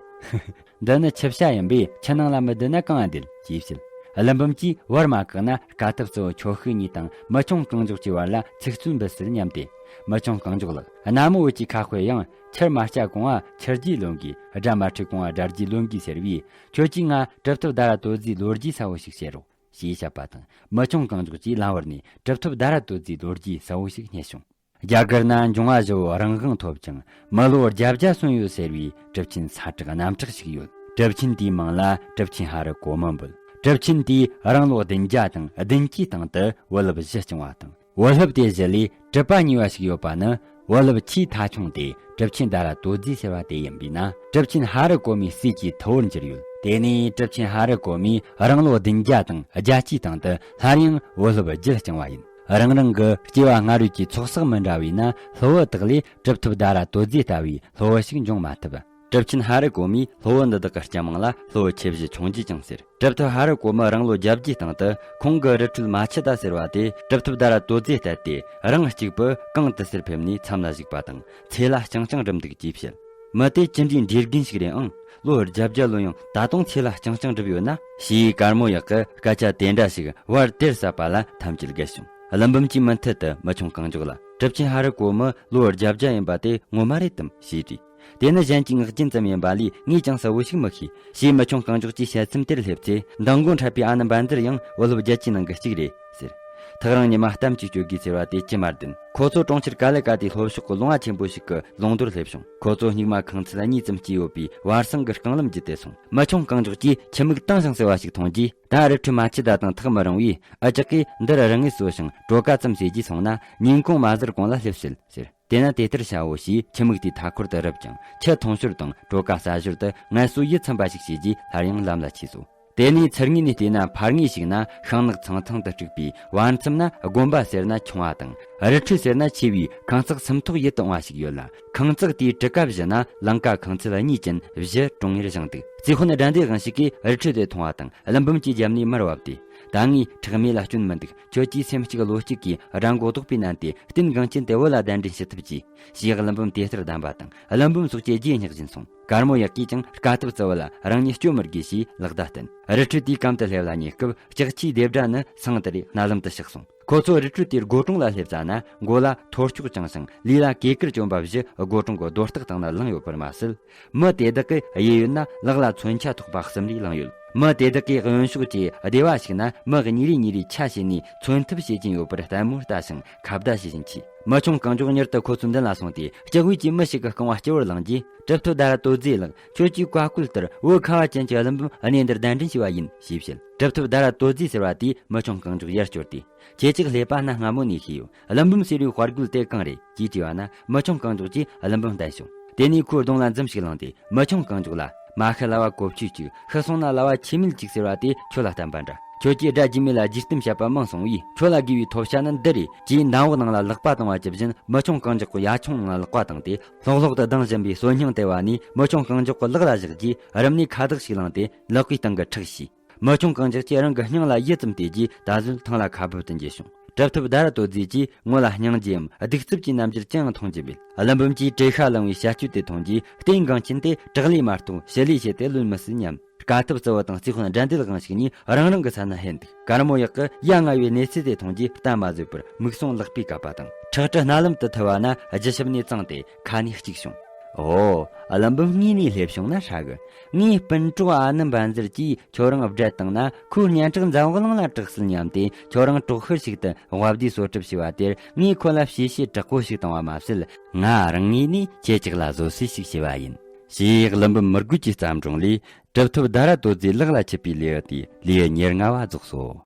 འདི་ནི་ཆུ་བྱ་ཡིན་པས་ཆུ་ནང་ལ་མི་བསྡད་ན་གང་ང་འདེད་ཅེས་བཤད། ཀླུ་འབུམ་གྱིས་བར་མ་བཀག་ན་དཀའ་ཐུབ་གཙོ་བོ་ཁྱོ་ཤུག་གཉིས་དང་མི་ཆུང་རྐང་མགྱོགས་ཀྱི་བར་ལ་ཚིག་རྩུབ་འབུད་སྲིད་སྙམ་སྟེ། མི་ཆུང་རྐང་མགྱོགས་ལགས། གནའ་མོ་བོད་ཀྱི་ཁ་དཔེ་ཡང་ཆུར་མ་བསྐྱལ་གོང་བ་ཆུ་རྒྱུས་ལོན་དགོས། དགྲ་མ་འཁྲིད་གོང་བ་དགྲ་རྒྱུས་ལོན་དགོས་ཟེར་བས། ཁྱོད་ཀྱིས་ང་གྲུབ་ཐོབ་དར་ར་དོ་རྫིའི་ལོ་རྒྱུས་གསལ་བོ་ཞིག་བཤད་རོགས་ཞེས་བཤད་པ་དང་། མི་ཆུང་རྐང་མགྱོགས་ཀྱིས་ལམ་བར་ནས་གྲུབ་ཐོབ་དར་ར་དོ་རྫིའི་ལོ་རྒྱུས་གསལ་བོ་ཞིག་རྙེད་བྱུང་། རྒྱ་གར་ན་འབྱུང་བ་བཞི་བོ་རང་དབང་ཐོབ་ཅིང་མི་ལོ་བརྒྱད་བརྒྱ་སོན་ཡོད་ཟེར་བའི་གྲུབ་ཆེན་ས་བཀྲ་རྣམ་དག་ཞིག་ཡོད། གྲུབ་ཆེན་དེའི་མིང་ལ་གྲུབ་ཆེན་ཧ་རི་གོ་མི་འབོད། གྲུབ་ཆེན་དེས་རང་ལོ་བདུན་བརྒྱ་དང་བདུན་ཅུའི་སྟེང་དུ་བུ་སློབ་བཞི་བསྐྱངས་པ་དང་། བུ་སློབ་དེ་བཞི་ལས་གྲུབ་པ་ཉེ་བ་ཞིག་ཡོད་པ་ནི། བུ་སློབ་ཆེས་མཐའ་ཆུང་དེ་གྲུབ་ཆེན་དར་ར་དོ་རྫི་ཟེར་བ་དེ་ཡིན་པས་ན། གྲུབ་ཆེན་ཧ་རི་གོ་མིའི་སྲས་ཀྱི་ཐུ་བོར་འགྱུར་ཡོད། དེ་ནས་གྲུབ་ཆེན་ཧ་རི་གོ་མིས་རང་ལོ་བདུན་བརྒྱ་དང་བརྒྱད་ཅུའི་སྟེང་དུ་སླར་ཡང་བུ་སློབ་བརྒྱད་བསྐྱངས་པ་ཡིན། རང་རང་གི་སྐྱེ་བ་སྔ་རོལ་གྱི་ཚོགས་བསགས་མི་འདྲ་བས་ན། སློབ་བུ་དག་ལས་གྲུབ་ཐོབ་དར་ར་དོ་རྫི་ལྟ་བུའི་སློབ་བུ་ཞིག་འབྱུང་མ་ཐུབ། གྲུབ་ཆེན་ཧ་རི་གོ་མིས་སློབ་བུ་འདི་དག་གི་སྤྱི་མིང་ལ་སློབ་བུ་ཆེ་བཞི་ཆུང་བརྒྱད་ཀྱང་ཟེར། གྲུབ་ཐོབ་ཧ་རི་གོ་མི་རང་ལོ་བརྒྱད་བརྒྱའི་སྟེང་དུ་ཁོང་གི་རི་ཁྲོད་མ་ཆུ་ད་ཟེར་བ་དེ་གྲུབ་ཐོབ་དར་ར་དོ་རྫི་བསྟད་དེ། རང་གཅིག་པུ་གངས་ཏི་སེར་ཕེབས་ནས་མཚམས་ལ་བཞུགས་པ་དང་། ཚེ་ལ་རྐྱང་རྐྱང་བསྒྲུབས་འདུག་ཅེས་བཤད། མི་དེ་ཅི་འདྲའི་འདྲེ་རྒན་ཞིག་རེད་ཨང་། ལོ་བརྒྱད་བརྒྱ་ལོན་ཡང་ད་དུང་ཚེ་ལ་རྐྱང་རྐྱང་བསྒྲུབས་ཡོད་ན། ཞེས་དཀར་མོ་གཡག་གིས་སྐད་ཆ་དེ་འདྲ་ཞིག་བར་དེར་བསད་པ་ལ་ཐམས་ཅད་དགའ་བྱུང་། ཀླུ་འབུམ་གྱིས་མུ་མཐུད་དུ་མི་ཆུང་རྐང་མགྱོགས་ལ། གྲུབ་ཆེན་ཧ་རི་གོ་མི་ལོ་བརྒྱད་བརྒྱ་ཡིན་པ་དེ་ངོ་མ་རེད་དམ་ཞེས་དྲིས། དེ་ནི་གཞན་གྱི་ངག་རྒྱུན་ཙམ་ཡིན་པ་ལས་ངས་ཀྱང་གསལ་བོ་ཞིག་མི་ཤེས། ཞེས་མི་ཆུང་རྐང་མགྱོགས་ཀྱིས་བཤད་མཚམས་དེར་སླེབས་ཚེ། མདང་དགོང་འཕྲད་པའི་ཨ་ནེ་འབའ་འདིར་ཡང་བུ་སློབ་བརྒྱད་ཅུའི་ནང་གི་གཅིག་རེད་ཟེར། ཐག་རིང་ཉི་མ་གཏམ་གྱིས་གཅོད་དགོས་ཟེར་བ་དེ་ཅི་མ་བདེན། ཁོ་ཚོ་གྲོང་ཁྱེར་ཀ་ལི་ཀ་ཏའི་ལྷོ་ཕྱོགས་ཀྱི་ལུང་བ་ཆེན་པོ་ཞིག་གི་ལུང་མདོར་སླེབས་བྱུང་། ཁོ་ཚོ་སྙིགས་མ་ཁང་ཚན་གཉིས་ཙམ་སྐྱེས་ཡོད་པའི་བར་སེང་གི་རྐང་ལམ་བརྒྱུད་དེ་སོང་། མི་ཆུང་རྐང་མགྱོགས་ཀྱིས་ཆུ་མིག་དྭངས་ཤིང་གསལ་བ་ཞིག་མཐོང་རྗེས། ད་རི་ཁྲོད་མ་ཆུ་ད་དང་ཐག་མི་རིང་བས། ཨ་ཅག་གིས་འདིར་རི་ངོས་གསོ་ཞིང་གྲོ་ག་ཙམ་ཟོས་རྗེས་སོང་ན། ཉིན་གུང་མ་ཟུར་གོང་ལ་སླེབས་སྲིད་ཟེར། དེས་ན་དེ་ལྟར་བྱའོ་ཞེས་ཆུ་མིག་དེའི་མཐའ་འཁོར་དུ་རུབ་ཅིང་། ཆུ་འཐུང་ཞོར་དང་གྲོ་ག་ཟ་ཞོར་དུ་ངལ་གསོ་ཡིད་ཚིམ་པ་ཞིག་བྱས་རྗེས་སླར་ཡང་ལམ་ལ་ཆས་སོ། དེ་ནས་ཚུར་ངོས་ནས་བལྟས་ན། ཕར་ངོས་ཞིག་ན་ཤིང་ནགས་ཚང་ཐང་དུ་དཀྲུགས་པའི་བར་མཚམས་ན། དགོན་པ་ཟེར་ན་ཆུང་བ་དང་། རི་ཁྲོད་ཟེར་ན་ཆེ་བའི་ཁང་བརྩེགས་སུམ་ཐོག་ཡིད་དུ་འོང་བ་ཞིག་ཡོད་ལ། ཁང་བརྩེགས་དེའི་གྲུ་ཁ་བཞི་ན་ལང་ཀ་ཁང་ཚན་གཉིས་ཅན་བཞི་གྲོང་ངེར་བཞེངས་འདུག། རྩིས་དཔོན་དགྲ་འདུལ་དབང་ཕྱུག་གིས་རི་ཁྲོད་དེ་མཐོང་བ་དང་། ཀླུ་འབུམ་གྱི་རྒྱབ་ནས་མར་བབས་ཏེ། ད་ངས་ཁྲག་མེད་ལ་སྐྱོན་མི་འདུག། ཁྱོད་ཀྱིས་སེམས་གཅིག་བློ་གཅིག་གིས་དགྲ་མགོ་བཏོག་པའི་ནན་ཏན་གཏན་འགངས་ཅན་དེ་བོད་ལ་གདན་འདྲེན་ཞུ་ཐུབ་ཀྱིས། ཞེས་ཀླུ་འབུམ་དེ་ལྟར་གདམས་པ་དང་། ཀླུ་འབུམ་སོགས་ཀྱི་རྗེས་བསྙེགས་བཞིན་སོང་། དཀར་མོ་གཡག་གིས་ཀྱང་དཀའ་ཐུབ་གཙོ་བོ་ལ་རང་ཉིད་སྐྱོན་མི་དགོས་ཞེས་ལག་བརྡ་བསྟན། རི་ཁྲོད་དེའི་གམ་དུ་སླེབས་ལ་ཉེ་སྐབས། ལྕགས་ཆུའི་རྡེབ་སྒྲ་ནི་སང་དུ་རེ་སྣ་ལམ་དུ་གཤེགས་སོང་། ཁོ་ཚོ་རི་ཁྲོད་དེའི་སྒོ་གྲོང་ལ་སླེབས་ཙ་ན། མགོ་ལ་ཐོར་ཅོག་བཅངས་ཤིང་། ལུས་ལ་གོས་དཀར་གྱོན་པ་བཞི་སྒོ་གྲོང་གི་རྡོ་སྟེགས་སྟེང་ན་ལངས་ཡོད་པར་མ་ཟད། མི་དེ་དག་གི་གཡས་གཡོན་ན་ལག་ལ་མཚོན་ཆ་ཐོགས་པ་གསུམ་རེ་ལངས་ཡོད། མི་དེ་དག་གི་གཡོན་ཕྱོགས་ཀྱི་སྡེ་བ་ཞིག་ན་མི་གཉིས་རེ་གཉིས་རེ་ཆ་བྱས་ནས་མཚོན་ཐབས་བྱེད་ཀྱིན་ཡོད་པར་ལྟད་མོ་ལྟ་ཞིང་ཁ་བརྡ་བྱེད་བཞིན་མཆིས། མི་ཆུང་རྐང་མགྱོགས་མྱུར་དུ་ཁོ་ཚོའི་མདུན་ལ་སོང་སྟེ། ལྕགས་འོད་ཀྱིས་མི་ཞིག་གི་རྐང་བ་སྤྱི་བོར་བླངས་རྗེས། གྲུབ་ཐོབ་དར་ར་དོ་རྫི་ལགས། ཁྱོད་ཀྱིས་བཀའ་བཀོད་ལྟར་བོད་ཁ་བ་ཅན་གྱི་ཀླུ་འབུམ་གནས་འདིར་གདན་འདྲེན་བྱས་པ་ཡིན་ཞེས་བཤད། གྲུབ་ཐོབ་དར་ར་དོ་རྫི་ཟེར་བ་དེས་མི་ཆུང་རྐང་མགྱོགས་ཡར་བསྐྱོར་ཏེ། ཁྱེད་ཅག་སླེབས་པ་གནའ་སྔ་མོ་ནས་ཤེས་ཡོད། ཀླུ་འབུམ་ཟེར་བའི་དཔའ་རྒོད་དེ་གང་རེད་ཅེས་དྲིས་པ་ན། མི་ཆུང་རྐང་མགྱོགས་ཀྱིས་ཀླུ་འབུམ་བསྟན་བྱུང་། དེ་ནས་ཁོའི་གདོང་ལ་འཛུམ་ཞིག་ལངས་ཏེ། མི་ཆུང་རྐང་མགྱོགས་ལ། མ་ཤི་ལ་བ་གོ་ཆོད་ཅིག། ཤི་སོང་ན་ལ་བ་ཆེ་མེད་ཅིག་ཟེར་བ་དེ་ཁྱོད་ལ་བསྟན་པ་འདྲ། ཁྱོད་ཀྱིས་དགྲ་རྒྱུས་མེད་ལ་རྒྱུས་གཏམ་བཤད་པ་མང་སོང་བས། ཁྱོད་ལ་དགོས་པའི་ཐོབ་བྱ་ནི་འདི་རེད། ཅེས་མདའ་འོག་ནང་ལ་ལག་པ་བཏང་བ་ཇི་བཞིན་མི་ཆུང་རྐང་མགྱོགས་ཀྱི་ཡ་ཆུང་ནང་ལ་ལག་པ་བཏང་སྟེ། ལྷོག་ལྷོག་ཏུ་ལྡང་བཞིན་པའི་གསོན་སྙིང་དེ་བ་ནས་མི་ཆུང་རྐང་མགྱོགས་ཀྱི་ལག་ལ་བཞག་རྗེས། རུམ་ནས་ཁ་བཏགས་ཤིག་བླངས་ཏེ་ལག་པའི་སྟེང་གི་ཁྲག་བྱས། མི་ཆུང་རྐང་མགྱོགས་ཀྱིས་རང་གི་སྙིང་ལ་ཡིད་ཙམ་གཏད་རྗེས། ད་གཟོད་ཐང་ལ་ཁ་འབབ་ཏུ་འགྱེལ་བྱུང་། གྲུབ་ཐོབ་དར་ར་དོ་རྫི་གྱིས་ངོ་ལ་སྙིང་རྗེའམ་གདུག་རྩུབ་ཀྱི་རྣམ་འགྱུར་ཅི་ཡང་མཐོང་རྒྱུ་མེད། ཀླུ་འབུམ་གྱིས་བྲེད་ཤ་ལངས་པའི་བྱ་སྤྱོད་དེ་མཐོང་རྗེས། གཏན་འགངས་ཅན་དེ་དྲག་ལས་མ་གཏོགས་ཞི་ལས་བྱེད་དེ་ལོན་མི་སྲིད་སྙམ། དཀའ་ཐུབ་གཙོ་བོ་དང་རྩིས་དཔོན་དགྲ་འདུལ་དབང་ཕྱུག་གཉིས་རང་རང་གི་ས་ན་ཧེན་འདུག། དཀར་མོ་གཡག་གིས་ཡ་ང་བའི་གནས་ཚུལ་དེ་མཐོང་རྗེས། ལྟ་མ་བཟོད་པར་མིག་ཟུང་ལག་པས་བཀབ་པ་དང་། ཁྲག་དྲི་སྣ་ལམ་དུ་ཐིལ་བ་ན་རྒྱུ་ཞབས་ནས་བཙངས་ཏེ་ཁ་ནས་གཅིག་བྱུང་། ཨོ། ཀླུ་འབུམ་ངའི་ནས་སླེབས་བྱུང་ན་ཧྲ་གི། ངའི་སྤུན་གྲོགས་ཨ་ནི་འབའ་འཛེར་གྱིས་ཁྱོད་རང་སྦྲད་བཏང་ན། ཁོའི་སྙན་གྲགས་འཛམ་བུ་གླིང་ལ་གྲགས་སྲིད་སྙམ་སྟེ། ཁྱོད་རང་གྲོགས་ཤོར་ཞིག་ཏུ་དབའ་བདེའི་གསོལ་གྲབས་བྱས་པ་དེར། ངས་ཁོ་ལ་ཞེ་ཞེ་དྲག་པོ་ཞིག་བཏང་བ་མ་ཟད། ང་རང་ངོས་ནས་ཁྱེད་ཅག་ལ་བཟོད་གསོལ་ཞིག་བྱས་པ་ཡིན། ཞེས་ཀླུ་འབུམ་མི་རྒོད་ཀྱི་བརྩམས་སྒྲུང་ལས། གྲུབ་ཐོབ་དྷ་ར་དོ་རྫེའི་ལག་ལ་ཆིབས་པའི་ལེའུ་སྟེ་ལེའུ་ཉེར་ལྔ་བ་རྫོགས་སོ།